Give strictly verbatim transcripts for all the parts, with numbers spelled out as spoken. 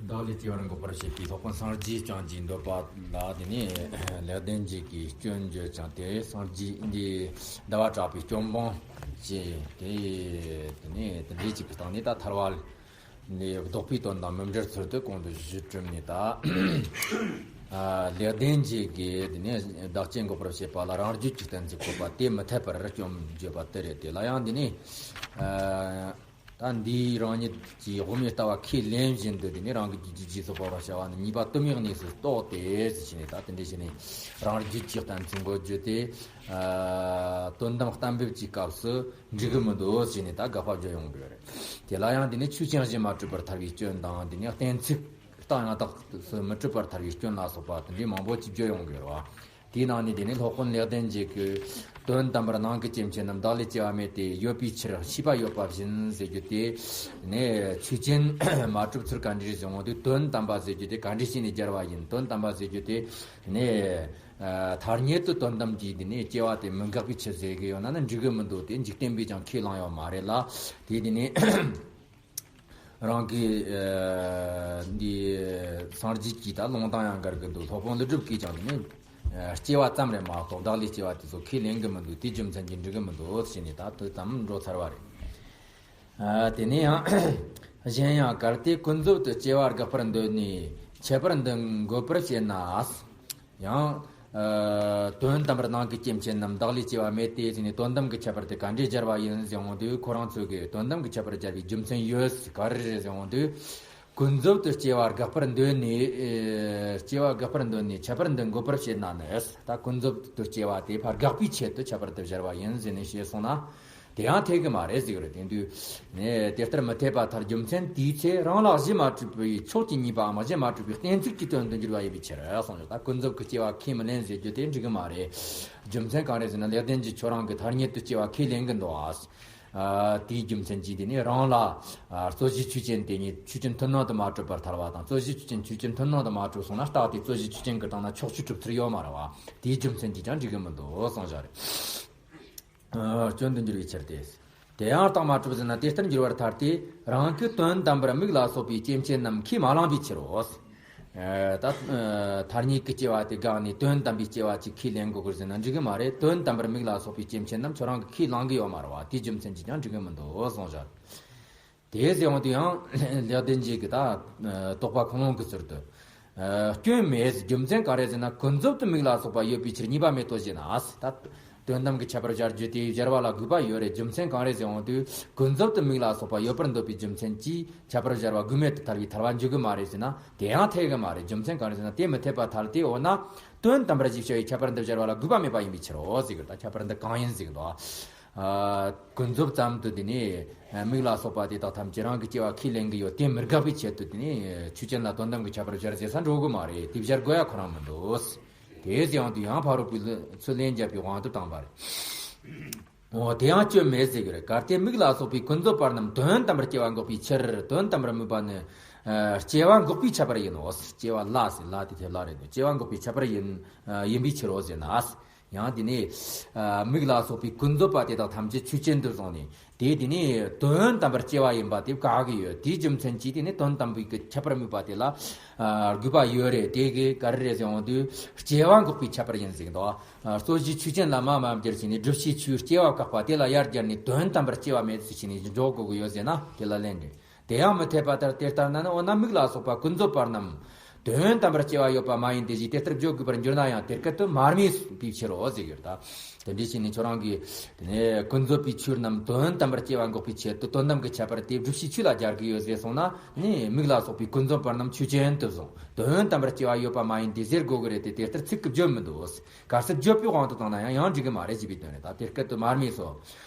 བདག་ལས་སྐྱེ་བར་འགོག་པར་བྱེད་པའི་སློབ་དཔོན་སངས་རྒྱས་བསྐྱངས་ཀྱི་འདོད་པ་ལ། དེ་ནས་ལེགས་ལྡན་འབྱེད་ཀྱི་སྐྱོན་བརྗོད་ཀྱང་། དེ་སངས་རྒྱས་འདི་ཟླ་བ་གྲགས་པའི་སྐྱོན་སྤོང་བྱས་ཏེ། དེ་ནས་དེ་འདྲའི་ཅིག་གི་སྟེང་ནས་ད་ཐར་པ་ནས་ལྡོག་པའི་དོན་དང་མི་འབྲལ་ཚུལ་དུ་གོང་དུ་ཞུས་གྲུབ་ནས། ད་ལེགས་ལྡན་འབྱེད་ཀྱི་དེ་ནས་བདག་སྐྱེ་འགོག་པར་བྱེད་པ་ལ་རང་རྒྱུད་ཀྱི་གཏན་ཚིགས་བཀོད་པ་དེ་མི་འཐད་པར་སྐྱོན་བརྗོད་པ་དེ་རེད། དེ་ལ་ཡང་འདི་ནས། ད་འདིའི་རང་ཉིད་ཀྱི་དབུ་མའི་ལྟ་བ་ཁས་ལེན་བཞིན་དུ། དེ་ནས་རང་གི་རྒྱུད་ཀྱི་རྗེས་སུ་འབབ་པར་བྱ་བ་ནི་ཉེས་པ་དུ་མའི་གནས་སུ་རྟོགས་ཏེ་ཟེར་བྱས་ནས། ད་དེ་འདྲ་བྱས་ནས་རང་རྒྱུད་ཀྱི་གཏན་ཚིགས་འགོད་རྒྱུ་དེ། ཨ། དོན་དམ་གཏན་འབེབས་ཀྱི་སྐབས་སུ་འགྲིག་གི་མི་འདུག་ཟེར་བྱས་ནས་ད་དགག་པ་བརྗོད་ཡོང་གི་ཡོད་རེད། དེ་ལ་ཡང་འདི་ནི་ཆོས་ཅན་གཞན་མ་གྲུབ་པར་ཐལ་བའི་སྐྱོན་དང་། དེ་ནས་གཏན་ཚིགས་རྟགས་ཡང་དག་སུ་མི་གྲུབ་པར་ཐལ་བའི་སྐྱོན་ལ་སོགས་པ་དེ་འདྲའི་མང་པོ་ཅིག་བརྗོད་ཡོང་གི་ཡོད་རེད་བ། དེའི་ནང་ནས་དེ་ནི་སློབ་དཔོན་ལེགས་ལྡན་འབྱེད་ཀྱིས། དོན་དམ་པར་ནང་གི་སྐྱེ་མཆེད་རྣམས་བདག་ལས་སྐྱེ་བ་མེད་དེ། ཡོད་པའི་ཕྱིར་ཤེས་པ་ཡོད་པ་བཞིན་ཟེར་རྒྱུ་དེ། ནས་ཆོས་ཅན་མ་གྲུབ་ཚུལ་ག་འདྲས་ཟེར་འོང་དུས། དོན་དམ་པ་ཟེར་རྒྱུ་དེ་ག་འདྲས་བྱས་ནས་སྦྱར་བ་ཡིན། དོན་དམ་པ་ཟེར་རྒྱུ་དེ་ནས། ཨ། ཐ་སྙད་དུ་དོན་དམ་གྱི་དེ་ནས་སྐྱེ་བ་དེ་མི་འགག་པའི་ཕྱིར་ཟེར་གྱི་ཡོད་ན་ནི་འགྲིག་གི་མི་འདུག། དེ་འཇིག་རྟེན་པས་ཀྱང་ཁས་བླངས་ཡོད་མ་རེད་ལ། དེ་དེ་ནས། རང་གི། ཨ། འདི་སངས་རྒྱས་ཀྱི་ད་ལུང་དང་ཡང་འགལ་གྱི་འདུག། སློབ་དཔོན་ཀླུ་སྒྲུབ་ཀྱིས་ཀྱང་དེ་ནི། ཨ། སྐྱེ་བ་ཙམ་རེད་མ་གཏོགས་བདག་ལས་སྐྱེ་བ་དེ་ཚོ་ཁས་ལེན་གྱི་མི་འདུག། དེའི་རྒྱུ་མཚན་གྱིས་འགྲིག་གི་མི་འདུག་ཟེར་ནས་ད་དེ་ཙམ་འགྲོ་ཚར་བ་རེད། ཨ། དེ་ནས་ཡང་གཞན་ཡང་། གལ་ཏེ་ཀུན་རྫོབ་ཏུ་སྐྱེ་བ་དགག་པར་འདོད་ནས་ཁྱད་པར་འདི་འགོད་པར་བྱེད་ན། ཡང་། ཨ། དོན་དམ་པར་ནང་གི་སྐྱེ་མཆེད་རྣམས་བདག་ལས་སྐྱེ་བ་མེད་དེ་ཟེར་ནས་དོན་དམ་གྱི་ཁྱད་པར་དེ་ག་འདྲས་སྦྱར་བ་ཡིན་ཟེར་འོང་དུས། ཁོ་རང་ཚོ་གིས་དོན་དམ་གྱི་ཁྱད་པར་སྦྱར་བའི་རྒྱུ་མཚན་ཡོད། ག་རེ་རེད་ཟེར་འོང་དུས། ཀུན་རྫོབ་ཏུ་སྐྱེ་བ་དགག་པར་འདོད་ནས། ཨེ། སྐྱེ་བ་དགག་པར་འདོད་ནས་ཁྱད་པར་འདི་འགོད་པར་བྱེད་ན་ནི། ད་ཀུན་རྫོབ་ཏུ་སྐྱེ་བ་དེ་ཕར་དགག་པའི་ཆེད་དུ་ཁྱད་པར་དུ་སྦྱར་བ་ཡིན་ཟེར་ནས་བཤད་སོང་ན། དེ་ཡང་འཐད་གི་མ་རེད་ཟེར་གི་རེད། དེ་དུས་ནས་དེ་ལྟར་མི་འཐད་པར་ཐལ་རྒྱུ་མཚན་དེའི་ཚེ་རང་ལ་གཞི་མ་གྲུབ་པའི་ཕྱོགས་ཀྱི་ཉེས་པའམ་གཞི་མ་གྲུབ་པའི་གཏན་ཚིགས་ཀྱི་དོན་དུ་འགྱུར་བ་ཡིན་པའི་ཕྱིར་གསུངས་ཡོད། ད་ཀུན་རྫོབ་ཀྱི་སྐྱེ་བ་ཁས་མི་ལེན་ཟེར་རྒྱུ་དེ་འགྲིག་གི་མ་རེད། རྒྱུ་མཚན་གང་རེད་ཟེར་ན། ལེགས་ལྡན་གྱིས་ཁྱོད་རང་གི་ཐ་སྙད་དུ་སྐྱེ་བ་ཁས་ལེན་གི་འདུག་ཨ། ཨ། དེའི་རྒྱུ་མཚན་གྱིས་དེ་ནས་རང་ལ། ཨ། རྩོད་གཞི་ཆོས་ཅན་དེ་ཉིད་ཆོས་ཅན་མཐུན་སྣང་དུ་མ་གྲུབ་པར་ཐལ་བ་དང་། རྩོད་གཞི་ཆོས་ཅན་ཆོས་ཅན་མཐུན་སྣང་དུ་མ་གྲུབ་སོང་ན། རྟགས་དེ་རྩོད་གཞི་ཆོས་ཅན་གྱི་སྟེང་ན་ཕྱོགས་ཆོས་གྲུབ་ཚུལ་ཡོད་མ་རེད་བ། དེའི་རྒྱུ་མཚན་གྱིས་ཀྱང་འགྲིག་གི་མི་འདུག་གསུངས་བཞག་རེད། ཨ། སྐྱོན་དུ་འགྱུར་བའི་ཕྱིར་ཏེ། དེ་ཡང་རྟགས་མ་གྲུབ་ཟེར་ན། དེ་ལྟར་འགྱུར་བར་ཐལ་ཏེ། རང་གི་དོན་དམ་པར་མིག་ལ་སོགས་པའི་སྐྱེ་མཆེད་རྣམས་ཁས་མ་བླངས་པའི་ཕྱིར་རོ། ཨ། ད། ཨ། ཐ་སྙད་ཀྱི་སྐྱེ་བ་དེ་དགག་ནས་དོན་དམ་པའི་སྐྱེ་བ་ཅིག་ཁས་ལེན་དགོས་དགོས་ཟེར་ན་འགྲིག་གི་མ་རེད། དོན་དམ་པར་མིག་ལ་སོགས་པའི་སྐྱེ་མཆེད་རྣམས་ཁྱོད་རང་གིས་ཁས་བླངས་གི་ཡོད་མ་རེད་བ། དེའི་རྒྱུ་མཚན་གྱིས་ཀྱང་འགྲིག་གི་མི་འདུག་གསུངས་བཞག། དེ་ཟེར་འོང་དུས་ཡང་ལེགས་ལྡན་འབྱེད་ཀྱི་ད་རྟོག་པ་ཁུངས་ལུང་གི་ཟུར་དུ། ཨ། སྐྱོན་མེད། རྒྱུ་མཚན་གང་རེད་ཟེར་ན། ཀུན་རྫོབ་ཏུ་མིག་ལ་སོགས་པ་ཡོད་པའི་ཕྱིར་ཉེས་པ་མེད་དོ་ཞེ་ན། ད་དོན་དམ་གྱི་ཁྱད་པར་སྦྱར་རྒྱུ་དེ་སྦྱར་བ་ལ་དགོས་པ་ཡོད་རེད། རྒྱུ་མཚན་གང་རེད་ཟེར་འོང་དུས། ཀུན་རྫོབ་ཏུ་མིག་ལ་སོགས་པ་ཡོད་པར་འདོད་པའི་རྒྱུ་མཚན་གྱིས་ཁྱད་པར་སྦྱར་བ་དགོས་མེད་དུ་ཐལ་བའི་ཐལ་བ་འཇུག་གི་མ་རེད་ཟེར་ན། དེ་ཡང་འཐད་གི་མ་རེད། རྒྱུ་མཚན་གང་རེད་ཟེར་ན། དེ་མི་འཐད་པར་ཐལ་ཏེ། འོ་ན་དོན་དམ་པར་ཞེས་བྱ་བའི་ཁྱད་པར་འདི་སྦྱར་བ་ལ་དགོས་པ་མེད་པ་ཡིན་པའི་ཕྱིར་རོ་ཟེར་གི། ད་ཁྱད་པར་འདི་གང་ཡིན་ཟེར་གི་འདུག། ཨ། ཀུན་རྫོབ་ཙམ་དུ་དེ་ནས་མིག་ལ་སོགས་པ་དེ་དག་ཐམས་ཅད་རང་གི་སྐྱེ་བ་ཁས་ལེན་གྱི་ཡོད། དེ་མི་དགག་པའི་ཆེད་དུ་དེ་ནས་ཆོས་ཅན་ལ་དོན་དམ་གྱི་ཁྱད་པར་སྦྱར་ཟེར་ས་འགྲོ་གི་མ་རེད། དེ་སྦྱར་དགོས་ཡ་ཁོ་རང་མི་འདུག། དེ་ཟེར་ཡོང་དུས་ཡང་ཕ་རོལ་པོའི་ཚུལ་ལན་བརྒྱབ་པའི་དབང་དུ་བཏང་བ་རེད། འོ། དེ་ཡང་སྐྱོན་མེད་ཟེར་གི་རེད། གལ་ཏེ་མིག་ལ་སོགས་པའི་ཀུན་རྫོབ་པ་རྣམས་དོན་དམ་པར་སྐྱེ་བ་འགོག་པའི་ཕྱིར། དོན་དམ་པར་དམིགས་པ་ནི། ཨ། སྐྱེ་བ་འགོག་པའི་ཁྱད་པར་ཡིན་ནོ། སྐྱེ་བ་ལ་ཟེར། ལ་དེ་ཐེབས་ལ་རེད་འདུག། སྐྱེ་བ་འགོག་པའི་ཁྱད་པར་ཡིན། ཨ། ཡིན་པའི་ཕྱིར་རོ་ཟེར་ན། ཡང་དེ་ནས། ཨ། མིག་ལ་སོགས་པའི་ཀུན་རྫོབ་པ་དེ་དག་ཐམས་ཅད་ཆོས་ཅན་དུ་བཟུང་ནས། དེ་དེ་ནས་དོན་དམ་པར་སྐྱེ་བ་ཡིན་པ་དེ་བཀག་གི་ཡོད། དེའི་རྒྱུ་མཚན་གྱིས་དེ་ནས་དོན་དམ་པའི་གི་ཁྱད་པར་དམིགས་པ་དེ་ལ། ཨ། དགོས་པ་ཡོད་རེད། དེ་གི་ག་རེ་རེད་ཟེར་འོང་དུས། སྐྱེ་བ་འགོག་པའི་ཁྱད་པར་ཡིན་ཟེར་གི་འདུག། ཨ། རྩོད་གཞི་ཆོས་ཅན་ལ་མ་མ་སྦྱར་བྱས་ནས། བསྒྲུབ་བྱའི་ཆོས་སྐྱེ་བ་བཀག་པ་དེ་ལ་ཡར་སྦྱར་ནས། དོན་དམ་པར་སྐྱེ་བ་མེད་ཟེར་བྱས་ནས་འཇོག་དགོས་ཀྱི་ཡོད་ཟེར་ན། དེ་ལ་ལན་རེད། དེ་ཡང་མི་འཐད་པ་ལྟར། དེ་ལྟར་ན་ནི། འོ་ན་མིག་ལ་སོགས་པ་ཀུན་རྫོབ་པ་རྣམས་དོན་དམ་པར་སྐྱེ་བ་ཡོད་པ་མ་ཡིན་ཏེ་ཞེས་དེ་ལྟར་བརྗོད་དགོས་པར་འགྱུར་ན་ཡང་དེ་སྐད་དུ་མ་རྨིས་པའི་ཕྱིར་རོ་ཟེར་གྱི་ཡོད། ད་དེ་འདྲའི་ཕྱིར་ནི་ཁྱོད་རང་གིས་དེ་ནས་ཀུན་རྫོབ་པའི་ཆོས་རྣམས་དོན་དམ་པར་སྐྱེ་བ་འགོག་པའི་ཆེད་དུ་དོན་དམ་གྱི་ཁྱད་པར་དེ་བསྒྲུབ་བྱའི་ཆོས་ལ་སྦྱར་གྱི་ཡོད་ཟེར་སོང་ན་ནི། མིག་ལ་སོགས་པའི་ཀུན་རྫོབ་པ་རྣམས་ཆོས་ཅན་དུ་བཟུང་། དོན་དམ་པར་སྐྱེ་བ་ཡོད་པ་མ་ཡིན་ཏེ་ཟེར་དགོས་ཀྱི་རེད་དེ། དེ་ལྟར་ཚིག་གིས་བརྗོད་མི་འདུག། གལ་སྲིད་བརྗོད་པའི་དབང་དུ་བཏང་ན་ཡང་ཡང་འགྲིག་གི་མ་རེད་ཅེས་པའི་དོན་རེད། ད་དེ་སྐད་དུ་མ་རྨིས་སོ།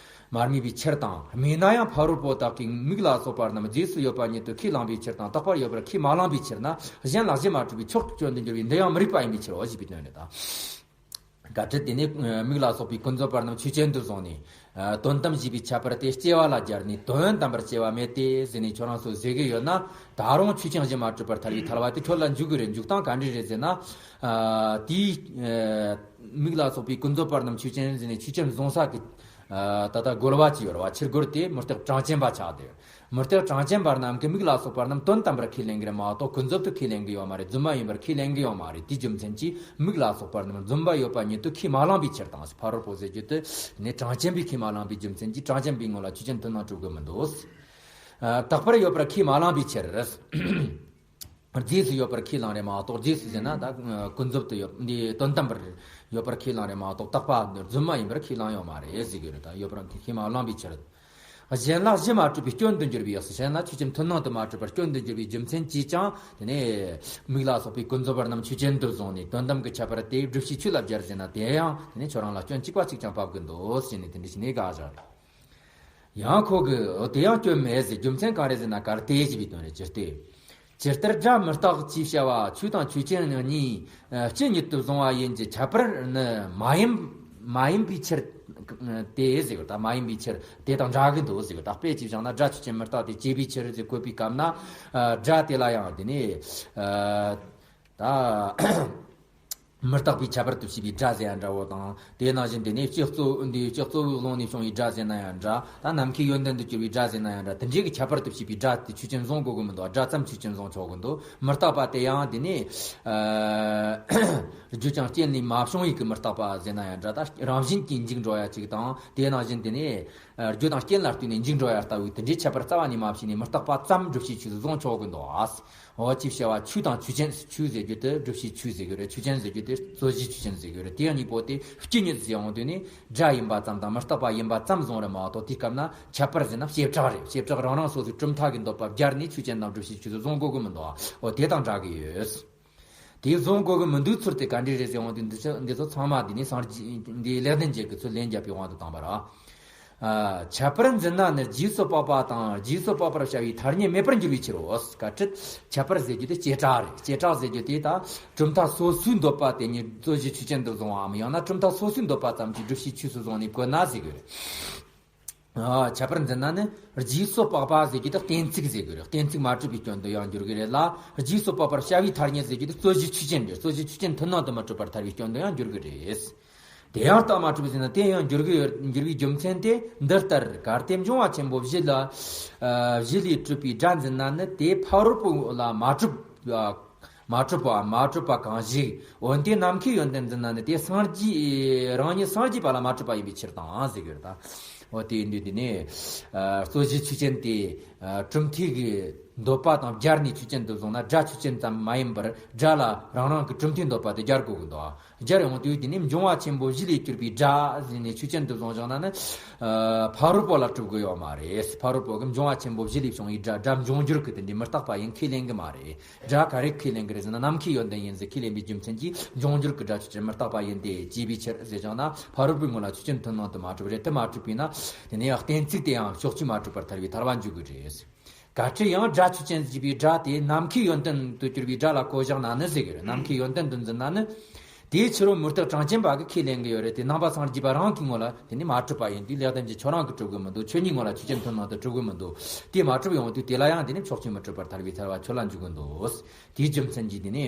མ་རྨིས་པའི་ཕྱིར་དང་། རྨིས་ན་ཡང་ཕ་རོལ་པོ་དག་གིས་མིག་ལ་སོགས་པ་རྣམས་རྫས་སུ་ཡོད་པ་ཉིད་དུ་ཁས་བླངས་པའི་ཕྱིར་དང་། རྟག་པར་ཡོད་པར་ཁས་མ་བླངས་པའི་ཕྱིར་ན། གཞན་ལ་གཞི་མ་གྲུབ་པའི་ཕྱོགས་ཀྱི་སྐྱོན་དུ་འགྱུར་བས་འདི་ཡང་མི་རིགས་པ་ཡིན་པའི་ཕྱིར་རོ་ཞེས་པའི་དོན་རེད་ད། གལ་སྲིད་དེ་ནི་མིག་ལ་སོགས་པའི་ཀུན་རྫོབ་པ་རྣམས་ཆོས་ཅན་དུ་བཟུང་ནས། དོན་དམ་ཞེས་པའི་ཁྱད་པར་དེ་སྐྱེ་བ་ལ་སྦྱར་ནས། དོན་དམ་པར་སྐྱེ་བ་མེད་དེ་ཟེར་ནས་ཁྱོད་རང་ཚོས་ཟེར་གི་ཡོད་ན། ད་རུང་ཆོས་ཅན་གཞན་མ་གྲུབ་པར་ཐལ་བའི་ཐལ་བ་དེ་ཁྱོད་ལ་འཇུག་གི་རེད། འཇུག་སྟངས་ག་འདྲ་རེད་ཟེར་ན། ཨ། དེའི། ཨ། མིག་ལ་སོགས་པའི་ཀུན་རྫོབ་པ་རྣམས་ཆོས་ཅན་ཟེར་ནས་ཆོས་ཅན་བཟུང་ས་གི། ཨ། ད་ལྟ་རྒོལ་བ་ཅིག་ཡོད་རེད་བ། ཕྱིར་རྒོལ་དེ་མུ་སྟེགས་གྲངས་ཅན་པ་ཆགས་ཏེ། མུ་སྟེགས་གྲངས་ཅན་པ་རྣམས་ཀྱིས་མིག་ལ་སོགས་པ་རྣམས་དོན་དམ་པར་ཁས་ལེན་གྱི་རེད་མ་གཏོགས་ཀུན་རྫོབ་ཏུ་ཁས་ལེན་གྱི་ཡོད་མ་རེད། རྫུན་མ་ཡིན་པར་ཁས་ལེན་གྱི་ཡོད་མ་རེད། དེའི་རྒྱུ་མཚན་གྱིས་མིག་ལ་སོགས་པ་རྣམས་རྫུན་པ་ཡོད་པ་ཉིད་དུ་ཁས་མ་བླངས་པའི་ཕྱིར་དང་། ཕ་རོལ་པོ་ཟེར་རྒྱུ་དེ་ནི་གྲངས་ཅན་པས་ཁས་མ་བླངས་པའི་རྒྱུ་མཚན་གྱིས་གྲངས་ཅན་པའི་ངོ་ལ་ཆོས་ཅན་མཐུན་སྣང་གྲུབ་ཀྱི་མི་འདུག། ཨ། རྟག་པར་ཡོད་པར་ཁས་མ་བླངས་པའི་ཕྱིར། རྫས་སུ་ཡོད་པར་ཁས་བླངས་རེད་མ་གཏོགས། རྫས་སུ་ཟེར་ན་ད་ཀུན་རྫོབ་ཏུ་ཡོད་འདི་དོན་དམ་པར་ཡོད་པར་ཁས་བླངས་རེད་མ་གཏོགས། རྟག་པ་རྫུན་མ་ཡིན་པར་ཁས་བླངས་ཡོད་མ་རེད་ཟེར་གྱི་རེད། ད་ཡོད་པར་ཁས་མ་བླངས་པའི་ཕྱིར། གཞན་ལ་གཞི་མ་གྲུབ་པའི་སྐྱོན་དུ་འགྱུར་བའི་ཡག་སོ། གཞན་ལ་ཆོས་ཅན་མཐུན་སྣང་དུ་མ་གྲུབ་པར་སྐྱོན་དུ་འགྱུར་བའི་རྒྱུ་མཚན་གྱིས་ཀྱང་དེ་ནས་མིག་ལ་སོགས་པའི་ཀུན་རྫོབ་པ་རྣམས་ཆོས་ཅན་དུ་བཟུང་ནས་དོན་དམ་གྱི་ཁྱད་པར་དེ་སྒྲུབ་བྱའི་ཆོས་ལ་སྦྱར་ཟིན་ན། དེ་ཡང་དེ་ནས་ཁྱོད་རང་ལ་སྐྱོན་གཅིག་པ་གཅིག་ཀྱང་བབ་ཀྱི་འདུག་ཟེར་ནས་དེ་འདྲ་བྱས་ནས་དགག་བཞག། ཡང་ཁོ་གིས་དེ་ཡང་སྐྱོན་མེད་ཟེར། རྒྱུ་མཚན་གང་རེད་ཟེར་ན། གལ་ཏེ་ཞེས་པའི་དོན་རེད། ཇི་སྟེ། ཇི་ལྟར་སྒྲ་མི་རྟག་ཅེས་བྱ་བ་ཆོས་དང་ཆོས་ཅན་གཉིས་སྤྱི་ཉིད་དུ་བཟུང་བ་ཡིན་གྱི་ཁྱད་པར་ནི་མ་ཡིན། མ་ཡིན་པའི་ཕྱིར་ཏེ་ཟེར་གི་རེད། ད་མ་ཡིན་པའི་ཕྱིར་དེ་དང་འདྲ་གི་འདུག་ཟེར་གི་རེད། ད་དཔེ་ཅིག་བཞག་ན། སྒྲ་ཆོས་ཅན་མི་རྟག་སྟེ་ཅེས་པའི་ཕྱིར་ཟེར་བཀོད་པའི་སྐབས་ན། ཨ། སྒྲ་དེ་ལ་ཡང་དེ་ནས། ཨ། ད། མི་རྟག་པའི་ཁྱད་པར་དུ་བྱས་པའི་སྒྲ་ཟེར་ཡ་འདྲ་བོ་དང་། དེ་ནང་བཞིན་དེ་ནས་སྤྱི་གཙོ་བོ་འདི་སྤྱི་གཙོ་བོའི་ཀློང་ནས་བྱུང་བའི་སྒྲ་ཟེར་ན་ཡང་འདྲ། ད་ནམ་མཁའི་ཡོན་ཏན་དུ་གྱུར་པའི་སྒྲ་ཟེར་ན་ཡང་འདྲ། དེ་འདྲའི་གི་ཁྱད་པར་དུ་བྱས་པའི་སྒྲ་དེ་ཆོས་ཅན་བཟུང་དགོས་ཀྱི་མི་འདུག། སྒྲ་ཙམ་ཆོས་ཅན་བཟུང་ཆོག་གི་འདུག། མི་རྟག་པ་དེ་ཡང་དེ་ནས། ཨ། རྒྱུ་ཅན་རྐྱེན་ལས་མ་བྱུང་བའི་གི་མི་རྟག་པ་ཟེར་ན་ཡང་འདྲ། ད་རང་བཞིན་གྱིས་འཇིག་འགྲོ་ཡ་ཅིག་དང་། དེ་ནང་བཞིན་དེ་ནས། ཨ། རྒྱུ་དང་རྐྱེན་ལ་ལྟོས་ནས་འཇིག་འགྲོ་ཡ་ལྟ་བུའི་དེ་འདྲའི་ཁྱད་པར་རྩ་བ་ནས་མ་ཕྱེ་ནས་མི་རྟག་པ་ཙམ་སྒྲུབ་བྱའི་ཆོས་སུ་བཟུང་ཆོག་གི་འདུག། ཨ། འོ། ཅེས་བྱ་བ་ཆོས་དང་ཆོས་ཅན། ཆོས་ཟེར་རྒྱུ་དེ་སྒྲུབ་བྱའི་ཆོས་ཟེར་གྱི་རེད། ཆོས་ཅན་ཟེར་རྒྱུ་དེ་རྩོད་གཞིའི་ཆོས་ཅན་ཟེར་གྱི་རེད། དེ་གཉིས་པོ་དེ་སྤྱི་ཉིད་ཟེར་ཡོང་དུས་ནི། སྒྲ་ཡིན་པ་ཙམ་དང་མི་རྟག་པ་ཡིན་པ་ཙམ་བཟུང་རེད་མ་གཏོགས། དེའི་སྐབས་ན་ཁྱད་པར་ཟེར་ན་བྱེ་བྲག་རེད། བྱེ་བྲག་རང་རང་སོ་སོའི་གྲུབ་མཐའ་གི་འདོད་པ་སྦྱར་ནས་ཆོས་ཅན་དང་སྒྲུབ་བྱའི་ཆོས་སུ་བཟུང་དགོས་ཀྱི་མི་འདུག། འོ། དེ་དང་འདྲ་གི་ཡོད། དེ་བཟུང་དགོས་ཀྱི་མི་འདུག། ཚུལ་དེ་ག་འདྲས་རེད་ཟེར་ཡོང་དུས། འདི་ཚོ་འདི་ཚོ་ཚང་མ་འདི་ནི་སངས་རྒྱས་འདི་ལེགས་ལྡན་འབྱེད་ཀྱི་ཚུལ་ལན་བརྒྱབ་པའི་དབང་དུ་བཏང་བ་རེད། ཨ། ཁྱད་པར་འཛིན་ན་ནི་རྗེས་སུ་དཔག་པ་དང་། རྗེས་སུ་དཔག་པར་བྱ་བའི་ཐ་སྙད་མེད་པར་འགྱུར་བའི་ཕྱིར་རོ། བཀའ་ཁྲིད། ཁྱད་པར་ཟེར་རྒྱུ་དེ་བྱེ་བྲག་རེད། བྱེ་བྲག་ཟེར་རྒྱུ་དེ་ད་གྲུབ་མཐའ་སོ་སོའི་འདོད་པ་དེ་ཉིད་རྩོད་གཞི་ཆོས་ཅན་དུ་བཟུང་བའམ། ཡང་ན་གྲུབ་མཐའ་སོ་སོའི་འདོད་པ་ཙམ་གྱིས་སྒྲུབ་བྱའི་ཆོས་སུ་བཟུང་ནས་བཀོད་ན་ཟེར་གྱི་རེད། ཨ། ཁྱད་པར་འཛིན་ན་ནི་རྗེས་སུ་དཔག་པ་ཟེར་རྒྱུ་དེ་གཏན་ཚིགས་ཟེར་གྱི་རེད། གཏན་ཚིགས་མ་གྲུབ་པའི་སྐྱོན་དུ་ཡང་འགྱུར་གྱི་རེད་ལ། རྗེས་སུ་དཔག་པར་བྱ་བའི་ཐ་སྙད་ཟེར་རྒྱུ་དེ་རྩོད་གཞི་ཆོས་ཅན་རེད། རྩོད་གཞི་ཆོས་ཅན་མཐུན་སྣང་དུ་མི་གྲུབ་པར་ཐལ་བའི་སྐྱོན་དུ་ཡང་འགྱུར་གྱི་རེད། དེ་ཡང་རྟགས་མ་གྲུབ་ཟེར་ན། དེ་ཡང་འགྱུར་གྱི་ཡོད། འགྱུར་བའི་རྒྱུ་མཚན་དེ་འདི་ལྟར། གལ་ཏེ་འབྱུང་བ་ཆེན་པོ་བཞི་ལ། ཨ། བཞི་ལས་གྲུབ་པའི་སྒྲ་འཛིན་ན་ནི། དེ་ཕ་རོལ་པོ་ལ་མ་གྲུབ། ཨ། མ་གྲུབ་པ། མ་གྲུབ་པ་གང་ཞིག། འོན་ཏེ་ནམ་མཁའི་ཡོན་ཏན་འཛིན་ན་ནི། དེ་སངས་རྒྱས། རང་ཉིད་སངས་རྒྱས་པ་ལ་མ་གྲུབ་པ་ཡིན་པའི་ཕྱིར་དང་ཟེར་གྱི་རེད་ད། འོ། དེ་ཡིན་དུས་དེ་ནས། ཨ། རྩོད་གཞི་ཆོས་ཅན་དེ། ཨ། གྲུབ་མཐའི་གི་འདོད་པ་དང་སྦྱར་ནས་ཆོས་ཅན་དུ་བཟུང་ན། སྒྲ་ཆོས་ཅན་ཙམ་མ་ཡིན་པར་སྒྲ་ལ་རང་རང་གི་གྲུབ་མཐའི་འདོད་པ་དེ་སྦྱར་དགོས་ཀྱི་འདུག། སྦྱར་ཡོང་དུས་དེ་ནས་འབྱུང་བ་ཆེན་པོ་བཞི་ལས་གྱུར་པའི་སྒྲ་ཟེར་ནས་ཆོས་ཅན་དུ་བཟུང་བཞག་ན་ནི། ཨ། ཕ་རོལ་པོ་ལ་གྲུབ་ཀྱི་ཡོད་མ་རེད། ཕ་རོལ་པོ་གི་འབྱུང་བ་ཆེན་པོ་བཞི་ལས་བྱུང་བའི་སྒྲ། སྒྲ་འབྱུང་འགྱུར་གྱི་དེ་འདྲའི་མི་རྟག་པ་ཡིན་ཁས་ལེན་གྱི་མ་རེད། སྒྲ་ག་རེ་ཁས་ལེན་གྱི་རེད་ཟེར་ན། ནམ་མཁའི་ཡོན་ཏན་ཡིན་ཟེར་ཁས་ལེན་པའི་རྒྱུ་མཚན་གྱིས་འབྱུང་འགྱུར་གྱི་སྒྲ་ཆོས་ཅན་མི་རྟག་པ་ཡིན་ཏེ་ཅེས་པའི་ཕྱིར་ཟེར་བཞག་ན། ཕ་རོལ་པོའི་ངོ་ལ་ཆོས་ཅན་མཐུན་སྣང་དུ་མ་གྲུབ་རེད། དེ་མ་གྲུབ་པས་ན་དེ་ནས་ཡང་གཏན་ཚིགས་དེ་ཡང་ཕྱོགས་ཆོས་མ་གྲུབ་པར་ཐལ་བའི་ཐལ་བ་འཇུག་དགོས་རེད། གལ་ཏེ་ཡང་སྒྲ་ཆོས་ཅན་ཞེས་པའི་སྒྲ་དེ་ནམ་མཁའི་ཡོན་ཏན་དུ་གྱུར་པའི་སྒྲ་ལ་གོ་བཞག་ན་ནི་ཟེར་གྱི་རེད། ནམ་མཁའི་ཡོན་ཏན་དུ་འཛིན་ན་ནི། དེའི་ཕྱིར་རོ་མུ་སྟེགས་གྲངས་ཅན་པ་གིས་ཁས་ལེན་གྱི་ཡོད་རེད་དེ། ནང་པ་སངས་རྒྱས་པ་རང་གི་ངོ་ལ་དེ་ནི་མ་གྲུབ་པ་ཡིན་དུས། ལེགས་ལྡན་གྱིས་ཁྱོད་རང་གིས་གྲུབ་ཀྱི་མི་འདུག། ཁྱོད་ཉིད་ངོ་ལ་ཆོས་ཅན་མཐུན་སྣང་དུ་གྲུབ་ཀྱི་མི་འདུག། དེ་མ་གྲུབ་ཡོང་དུས་དེ་ལ་ཡང་དེ་ནི་ཕྱོགས་ཆོས་མི་གྲུབ་པར་ཐལ་བའི་ཐལ་བ་ཁྱོད་ལ་འཇུག་གི་འདུག། དེའི་རྒྱུ་མཚན་གྱིས་དེ་ནི།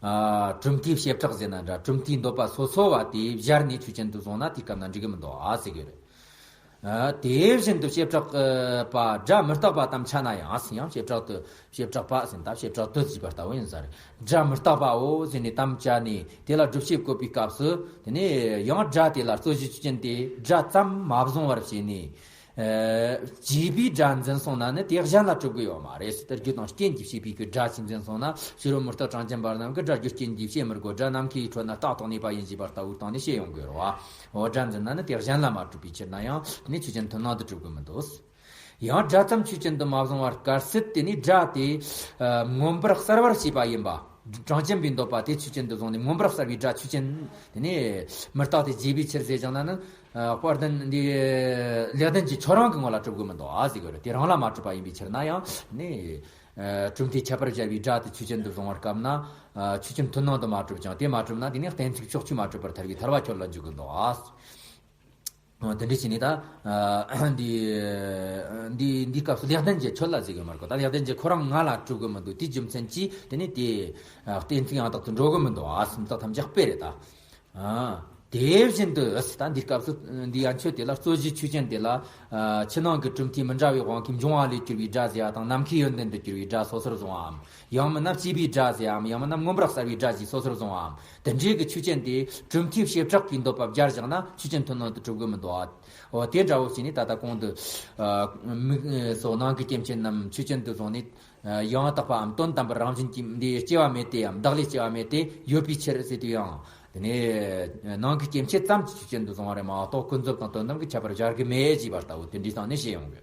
ཨ། གྲུབ་མཐའི་བྱེ་བྲག་ཟེར་ན་འདྲ། གྲུབ་མཐའི་འདོད་པ་སོ་སོ་བ་དེ་སྦྱར་ནས་ཆོས་ཅན་དུ་བཟུང་ན་དེའི་སྐབས་ན་འགྲིག་གི་མི་འདུག་ཨ་ཟེར་གྱི་རེད། ཨ། དེ་བཞིན་དུ་བྱེ་བྲག་པ་སྒྲ་མི་རྟག་པ་དམ་ཆ་ན་ཡང་། ཡང་བྱེ་བྲག་ཏུ། བྱེ་བྲག་པ་ཟེར་ན་ད་བྱེ་བྲག་ཏུ་ཞེས་པ་ལྟ་བུ་ཡིན་ས་རེད། སྒྲ་མི་རྟག་པའོ་ཟེར་ནས་དམ་བཅའ་ནས་དེ་ལ་སྒྲུབ་བྱེད་བཀོད་པའི་སྐབས་སུ། དེ་ནས་ཡང་སྒྲ་དེ་ལ་རྩོད་གཞི་ཆོས་ཅན་དེ་སྒྲ་ཙམ་མ་བཟུང་བར་བྱས་ནས། ཨ། བྱས་པའི་སྒྲ་འཛིན་སོང་ན་ནི་དེ་གཞན་ལ་གྲུབ་ཀྱི་ཡོད་མ་རེད་ཟེར། ད་རྒྱུ་དང་རྐྱེན་གྱིས་བྱས་པའི་གི་སྒྲ་ཞིག་འཛིན་སོང་ན། ཕྱི་རོལ་མུ་སྟེགས་གྲངས་ཅན་པ་རྣམས་ཀྱིས་སྒྲ་རྒྱུ་རྐྱེན་གྱིས་བྱེད་མི་དགོས། སྒྲ་ནམ་མཁའི་ཁྲོད་ན་རྟག་ཏུ་གནས་པ་ཡིན་ཞེས་པ་ལྟ་བུའི་སྟེང་ནས་བཤད་ཡོང་དགོས་རེད་བ། འོ། སྒྲ་འཛིན་ན་ནི་དེ་གཞན་ལ་མ་གྲུབ་པའི་ཕྱིར་ན་ཡང་དེ་ནི་ཆོས་ཅན་མཐུན་སྣང་དུ་གྲུབ་ཀྱི་མི་འདུག། ཡང་སྒྲ་ཙམ་ཆོས་ཅན་དུ་མ་བཟུང་བར་དཀར་སྲིད་དེ་ནི་སྒྲ་དེ། ཨ། མངོན་པར་གསལ་བར་བྱེད་པ་ཡིན་པ། གྲངས་ཅན་པའི་འདོད་པ་དེ་ཆོས་ཅན་དུ་བཟུང་ནས་མངོན་པར་གསལ་བའི་སྒྲ་ཆོས་ཅན། དེ་ནི་མི་རྟག་སྟེ་བྱས་པའི་ཕྱིར་ཟེར་བཞག་ན་ནི། ཨ། དཔལ་ལྡན་འདི། ལེགས་ལྡན་གྱིས་ཁྱོད་རང་གི་ངོ་ལ་གྲུབ་ཀྱི་མི་འདུག་ཨ་ཟེར་གྱི་རེད། དེ་རང་ལ་མ་གྲུབ་པ་ཡིན་པའི་ཕྱིར་ན་ཡང་ནི། ཨ། གྲུབ་མཐའི་ཁྱད་པར་སྦྱར་བའི་སྒྲ་དེ་ཆོས་ཅན་དུ་བཟུང་བར་སྐབས་ན། ཨ། ཆོས་ཅན་མཐུན་སྣང་དུ་མ་གྲུབ་ཅིང་། དེ་མ་གྲུབ་ན་དེ་ནི་གཏན་ཚིགས་ཕྱོགས་ཆོས་མ་གྲུབ་པར་ཐལ་བའི་ཐལ་བ་ཁྱོད་ལ་འཇུག་གི་འདུག་ཨ། དེ་འདྲ་བྱས་ནས་ད། ཨ། འདི། འདི། འདིའི་སྐབས་སུ་ལེགས་ལྡན་གྱིས་ཁྱོད་ལ་ཟེར་གྱི་མ་རེད་གོ། ད་ལེགས་ལྡན་གྱིས་ཁོ་རང་ང་ལ་གྲུབ་ཀྱི་མི་འདུག། དེའི་རྒྱུ་མཚན་གྱིས་དེ་ནི་དེ། ཨ། གཏན་ཚིགས་ཡང་དག་ཏུ་འགྲོ་གི་མི་འདུག་ཨ། སེམས་ཐག་ཐམས་ཅད་སྤེལ་རེད་ད། ཨ། དེ་བཞིན་དུ་ད་འདིའི་སྐབས་སུ་འདི་ཡན་ཆོད་དེ་ལ་རྩོད་གཞི་ཆོས་ཅན་དེ་ལ། ཕྱི་ནང་གི་གྲུབ་མཐའི་མི་འདྲ་བའི་དབང་གིས་འབྱུང་བ་ལས་གྱུར་པའི་སྒྲ་ཟེར་བ་དང་ནམ་མཁའི་ཡོན་ཏན་དུ་གྱུར་པའི་སྒྲ་སོ་སོར་བཟུང་བའམ། ཡང་མིན་ན་བཅས་པའི་སྒྲ་ཟེར་བའམ། ཡང་མིན་ན་མངོན་པར་གསལ་བའི་སྒྲ་ཞེས་སོ་སོར་བཟུང་བའམ། དེ་འདྲའི་གི་ཆོས་ཅན་དེ་གྲུབ་མཐའི་བྱེ་བྲག་གིས་འདོད་པ་སྦྱར་བཞག་ན་ཆོས་ཅན་མཐུན་སྣང་དུ་གྲུབ་གི་མི་འདུག་འོ་དེ་འདྲ་བོ་བྱས་ནས་ད་ལྟ་གོང་དུ་མིག་སོགས་ནང་གི་སྐྱེ་མཆེད་རྣམས་ཆོས་ཅན་དུ་བཟུང་ནས། ཡང་དག་པའམ་དོན་དམ་པར་རང་བཞིན་གྱིས་འདི་སྐྱེ་བ་མེད་དེའམ་བདག་ལས་སྐྱེ་བ་མེད་དེ་ཡོད་པའི་ཕྱིར་ཟེར་དུས་ཡང་། དེ་ནས་ནང་གི་སྐྱེ་མཆེད་ཙམ་གྱི་ཆོས་ཅན་དུ་བཟུང་བ་རེད་མ་གཏོགས་ཀུན་རྫོབ་དང་དོན་དམ་གྱི་ཁྱད་པར་སྦྱར་གི་མེད་ཅེས་པ་ལྟ་བུ་དེ་འདྲའི་སྟེང་ནས་བཤད་ཡོང་གི།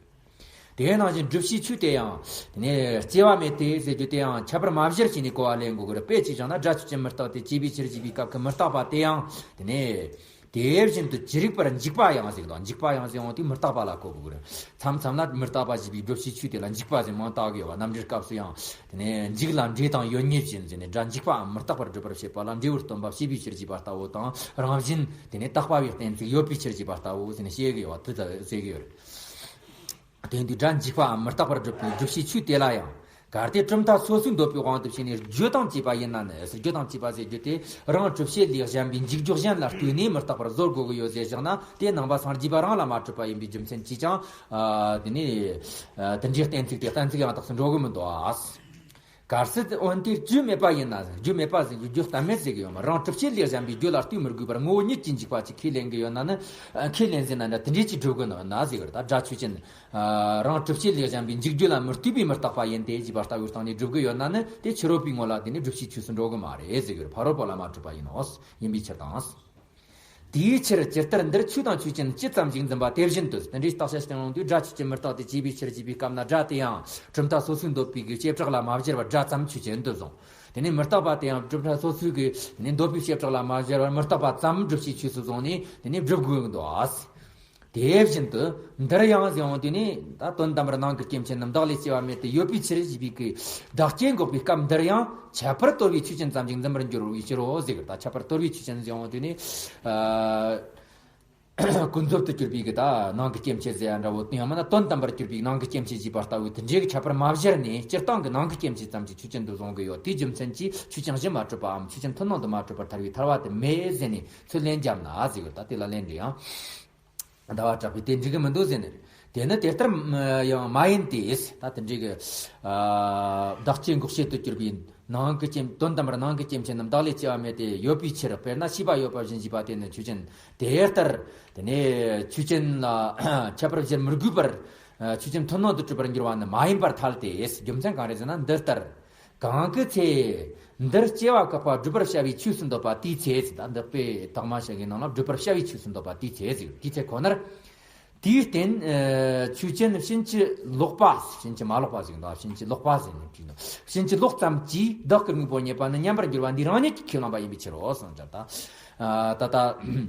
དེའི་ནང་བཞིན་བསྒྲུབ་བྱའི་ཆོས་དེ་ཡང་དེ་ནས་སྐྱེ་བ་མེད་དེ་ཟེར་རྒྱུ་དེ་ཡང་ཁྱད་པར་མ་སྦྱར་བྱས་ནས་གོ་བ་ལེན་དགོས་ཀྱི་རེད། དཔེ་ཅིག་བཞག་ན་སྒྲ་ཆོས་ཅན་མི་རྟག་སྟེ་སྐྱེས་པའི་ཕྱིར་ཞེས་པའི་སྐབས་ཀྱི་མི་རྟག་པ་དེ་ཡང་དེ་ནས། དེ་བཞིན་དུ་ཅི་རིགས་པར་འཇིག་པ་ཡང་ཟེར་གི་འདུག་འཇིག་པ་ཡང་ཟེར་ཡོང་དུས་མི་རྟག་པ་ལ་གོ་དགོས་ཀྱི་རེད། མཚམས་མཚམས་ལ་མི་རྟག་པ་ཞེས་པའི་བསྒྲུབ་བྱའི་ཆོས་དེ་ལ་འཇིག་པ་ཟེར་མང་བཏགས་ཀྱི་ཡོད་པ། རྣམ་འགྲེལ་སྐབས་སུ་ཡང་དེ་ནས་འཇིག་ལ་འབྲས་དང་ཡོད་ཉིད་བཞིན་ཟེར་ནས་སྒྲ་འཇིག་པའམ་མི་རྟག་པར་སྒྲུབ་པར་བྱེད་པ་ལ་འབྲས་བུར་སྟོན་པ་བྱས་པའི་ཕྱིར་ཞེས་པ་ལྟ་བུ་དང་། རང་བཞིན་དེ་ནས་བཏགས་པ་བའི་གཏན་ཚིགས་ཡོད་པའི་ཕྱིར་ཞེས་པ་ལྟ་བུ་ཟེར་ནས་བཤད་ཀྱི་ཡོད་པ་དེ་ལྟར་ཟེར་གྱི་ཡོད་རེད། དེ་ཡིན་དུས་སྒྲ་འཇིག་པའམ་མི་རྟག་པར་སྒྲུབ་པའི་བསྒྲུབ་བྱའི་ཆོས་དེ་ལ་ཡང་། གལ་ཏེ་གྲུབ་མཐའ་སོ་སོའི་འདོད་པའི་དབང་དུ་བྱས་ནས་རྒྱུ་དང་བཅས་པ་ཡིན་ན་ནི། རྒྱུ་དང་བཅས་པ་ཟེར་རྒྱུ་དེ་རང་གྲུབ་བྱེད་ལས་གཞན་པའི་འཇིག་རྒྱུ་གཞན་ལ་ལྟོས་ནས་མི་རྟག་པར་བཟོ་དགོས་ཀྱི་ཡོད་ཟེར་བཞག་ན། དེ་ནང་པ་སངས་རྒྱས་པ་རང་ལ་མ་གྲུབ་པ་ཡིན་པའི་རྒྱུ་མཚན་གྱིས་ཀྱང་། དེ་ནས་དེ་འདྲའི་གཏན་ཚིགས་དེ་གཏན་ཚིགས་ཡང་དག་ཏུ་འགྲོ་གི་མི་འདུག་ཨ། གལ་སྲིད་འོན་ཏེ་རྒྱུ་མེད་པ་ཡིན་ན། རྒྱུ་མེད་པ་ཟེར་རྒྱུ་རྒྱུ་གཏན་མེད་ཟེར་གི་ཡོད་མ། རང་གྲུབ་བྱེད་ལས་གཞན་པའི་རྒྱུ་ལ་ལྟོས་མི་དགོས་པར་ངོ་བོ་ཉིད་ཀྱིས་འཇིག་པ་ཅིག་ཁས་ལེན་གི་ཡོད་ན་ནི། ཁས་ལེན་ཟིན་ན་འདྲ་དེ་འདྲས་ཅིག་སྒྲུབ་གི་ན་ཟེར་གི་རེད། ད་སྒྲ་ཆོས་ཅན། རང་གྲུབ་བྱེད་ལས་གཞན་པའི་འཇིག་རྒྱུ་ལ་མི་ལྟོས་པའི་མི་རྟག་པ་ཡིན་ཏེ་ཞེས་པ་ལྟ་བུའི་སྟེང་ནས་སྒྲུབ་གི་ཡོད་ན་ནི་དེ་ཕྱི་རོལ་པའི་ངོ་ལ་དེ་ནི་བསྒྲུབ་བྱའི་ཆོས་སུ་འགྲོ་གི་མ་རེད་ཟེར་གི་རེད། ཕ་རོལ་པོ་ལ་མ་གྲུབ་པ་ཡིན་ནོ། ཡིན་པའི་ཕྱིར་དང་། དེའི་ཕྱིར་ཇི་ལྟར་འདིར་ཆོས་དང་ཆོས་ཅན་སྤྱི་ཙམ་ཞིག་འཛིན་པ་དེ་བཞིན་དུ། དེ་འདྲའི་རྟགས་ཤ་སྟེང་ལོང་དུས་སྒྲ་ཆོས་ཅན་མི་རྟག་སྟེ་སྐྱེས་པའི་ཕྱིར་ཞེས་པའི་སྐབས་ན་སྒྲ་དེ་ཡང་གྲུབ་མཐའ་སོ་སོའི་འདོད་པའི་གི་བྱེ་བྲག་ལ་མ་སྦྱར་བར་སྒྲ་ཙམ་ཆོས་ཅན་དུ་བཟུང་། དེ་ནས་མི་རྟག་པ་དེ་ཡང་གྲུབ་མཐའ་སོ་སོའི་གི་དེ་ནས་འདོད་པའི་བྱེ་བྲག་ལ་མ་སྦྱར་བར་མི་རྟག་པ་ཙམ་བསྒྲུབ་བྱའི་ཆོས་སུ་བཟུང་ནས་དེ་ནས་སྒྲུབ་དགོས་འདུག་ཨ། དེ་བཞིན་དུ་འདིར་ཡང་ཟེར་འོང་དུས་ནི་ད་དོན་དམ་པར་ནང་གི་སྐྱེ་མཆེད་རྣམས་བདག་ལས་སྐྱེ་བ་མེད་དེ་ཡོད་པའི་ཕྱིར་ཞེས་པའི་གི་བདག་སྐྱེ་འགོག་པའི་སྐབས་འདིར་ཡང་ཁྱད་པར་དོར་བའི་ཆོས་ཅན་ཙམ་ཞིག་འཛིན་པར་འགྱུར་བའི་ཕྱིར་རོ་ཟེར་གི། ད་ཁྱད་པར་དོར་བའི་ཆོས་ཅན་ཟེར་འོང་དུས་ནི། ཀུན་རྫོབ་ཏུ་གྱུར་པའི་གི་ད་ནང་གི་སྐྱེ་མཆེད་ཟེར་ཡ་འདྲ་བོ། ཡང་མིན་ན་དོན་དམ་པར་གྱུར་པའི་ནང་གི་སྐྱེ་མཆེད་ཅེས་པ་ལྟ་བུའི་དེ་འདྲའི་གི་ཁྱད་པར་མ་སྦྱར་ནས་སྤྱིར་བཏང་གི་ནང་གི་སྐྱེ་མཆེད་ཙམ་གྱི་ཆོས་ཅན་དུ་བཟུང་གི་ཡོད། དེའི་རྒྱུ་མཚན་གྱིས་ཆོས་ཅན་གཞི་མ་གྲུབ་པའམ་ཆོས་ཅན་མཐུན་སྣང་དུ་མ་གྲུབ་པར་ཐལ་བའི་ཐལ་བ་དེ་མེད་ཟེར་ནས་ཚུར་ལན་བརྒྱབ་ན་ཟེར་གི། ད་དེ་ལ་ལན་འདྲི་ཡང་། ཟླ་བ་གྲགས་པས་དེ་འགྲིག་གི་མི་འདུག་ཟེར་ནས། དེ་ནི་དེ་ལྟར་ཡང་མ་ཡིན་ཏེ། ད་དེ་འགྲིག་གི། བདག་སྐྱེ་འགོག་བྱེད་དུ་གྱུར་པའི་ནང་གི་སྐྱེ། དོན་དམ་པར་ནང་གི་སྐྱེ་མཆེད་རྣམས་བདག་ལས་སྐྱེ་བ་མེད་དེ་ཡོད་པའི་ཕྱིར། དཔེར་ན་ཤེས་པ་ཡོད་པ་བཞིན་ཞེས་པ་དེ་ནི་ཆོས་ཅན། དེ་ལྟར་དེ་ནས་ཆོས་ཅན་ལ་ཁྱད་པར་སྦྱར་མི་དགོས་པར། ཆོས་ཅན་མཐུན་སྣང་དུ་གྲུབ་པར་འགྱུར་བ་ནི་མ་ཡིན་པར་ཐལ་ཏེ། རྒྱུ་མཚན་གང་རེད་ཟེར་ན་འདི་ལྟར། གང་གི་ཚེ། འདིར་སྐྱེ་བ་བཀག་པ་བསྒྲུབ་པར་བྱ་བའི་ཆོས་སུ་འདོད་པ་དེའི་ཚེ་ཟེར། ད་འདི་དཔེ་དག་མ་བྱ་གི་ནང་ལ་བསྒྲུབ་པར་བྱ་བའི་ཆོས་སུ་འདོད་པ་དེའི་ཚེ་ཟེར། དེའི་ཚེ་ཁོ་ནར། དེའི་རྟེན། ཆོས་ཅན་ཕྱིན་ཅི་ལོག་པ། ཕྱིན་ཅི་མ་ལོག་པ་ཟེར་གི་འདུག་ཕྱིན་ཅི་ལོག་པ་ཟེར་ནས་བྲིས་འདུག་ཕྱིན་ཅི་ལོག་ཙམ་གྱིས་བདག་གི་དངོས་པོར་རྙེད་པ་ནི་ཉམས་པར་འགྱུར་བ་འདིའི་རང་ཉིད་ཀྱིས་ཁས་བླངས་པ་ཡིན་པའི་ཕྱིར་རོ་གསུངས་ཀྱང་། ད་ད་ལྟ།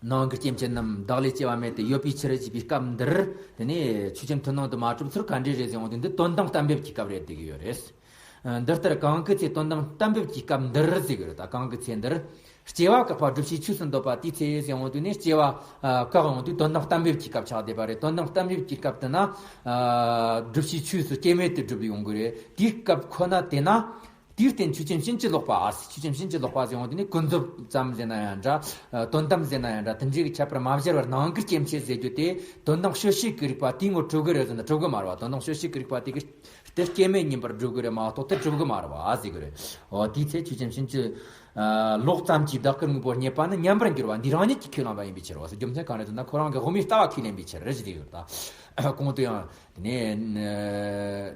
ནང་གི་སྐྱེ་མཆེད་རྣམས་བདག་ལས་སྐྱེ་བ་མེད་དེ་ཡོད་པའི་ཕྱིར་ཞེས་པའི་སྐབས་འདིར། དེ་ནས་ཆོས་ཅན་མཐུན་སྣང་དུ་མ་གྲུབ་ཚུལ་ག་འདྲས་རེད་ཟེར་འོང་དུས་འདི་དོན་དམ་གཏན་འབེབས་ཀྱི་སྐབས་རེད་བསྡད་ཀྱི་ཡོད་རེད། འདི་ལྟར་གང་གི་ཚེ་དོན་དམ་གཏན་འབེབས་ཀྱི་སྐབས་འདིར་ཟེར་གི་རེད། ད་གང་གི་ཚེ་འདིར། སྐྱེ་བ་བཀག་པ་བསྒྲུབ་བྱའི་ཆོས་སུ་འདོད་པ་དེའི་ཚེ་ཟེར་འོང་དུས་ནས་སྐྱེ་བ་བཀག་འོང་དུས་དོན་དམ་གཏན་འབེབས་ཀྱི་སྐབས་ཆགས་བསྡད་པ་རེད། དོན་དམ་གཏན་འབེབས་ཀྱི་སྐབས་དེ་ན། བསྒྲུབ་བྱའི་ཆོས་སུ་སྐྱེ་མེད་དུ་གྲུབ་ཡོང་གི་རེད། དེའི་སྐབས་ཁོ་ན་དེ་ན། དེའི་རྟེན་ཆོས་ཅན་ཕྱིན་ཅི་ལོག་པ། ཨ། ཆོས་ཅན་ཕྱིན་ཅི་ལོག་པ་ཟེར་འོང་དུས་ནི་ཀུན་རྫོབ་ཙམ་ཟེར་ན་ཡང་འདྲ། དོན་དམ་ཟེར་ན་ཡང་འདྲ། དེ་འདྲའི་གི་ཁྱད་པར་མ་སྦྱར་བར་ནང་གི་སྐྱེ་མཆེད་ཟེར་རྒྱུ་དེ་དོན་དམ་དཔྱོད་བྱེད་ཀྱི་རིགས་པ་དེའི་ངོ་གྲུབ་གི་རེད་ཟེར་ན་གྲུབ་གི་མ་རེད་པ། དོན་དམ་དཔྱོད་བྱེད་ཀྱི་རིགས་པ་དེ་གི་དེ་སྐྱེ་མེད་ཡིན་པར་སྒྲུབ་གི་རེད་མ་གཏོགས་དེ་གྲུབ་གི་མ་རེད་པ་ཟེར་གི་རེད། འོ་དེའི་ཚེ་ཆོས་ཅན་ཕྱིན་ཅི་ལོག་ཙམ་གྱིས་བདག་གི་དངོས་པོར་རྙེད་པ་ནི་ཉམས་པར་འགྱུར་བ་འདིའི་རང་ཉིད་ཀྱིས་ཁས་བླངས་པ་ཡིན་པའི་ཕྱིར་རོ་ཟེར། རྒྱུ་མཚན་གང་རེད་ཟེར་ན་ཁོ་རང་གི་དབུ་མའི་ལྟ་བ་ཁས་ལེན་པའི་ཕྱིར་རེད་ཟེར་གི་ཡོད་ད། གོང་དུ་ཡང་། དེ་ནས།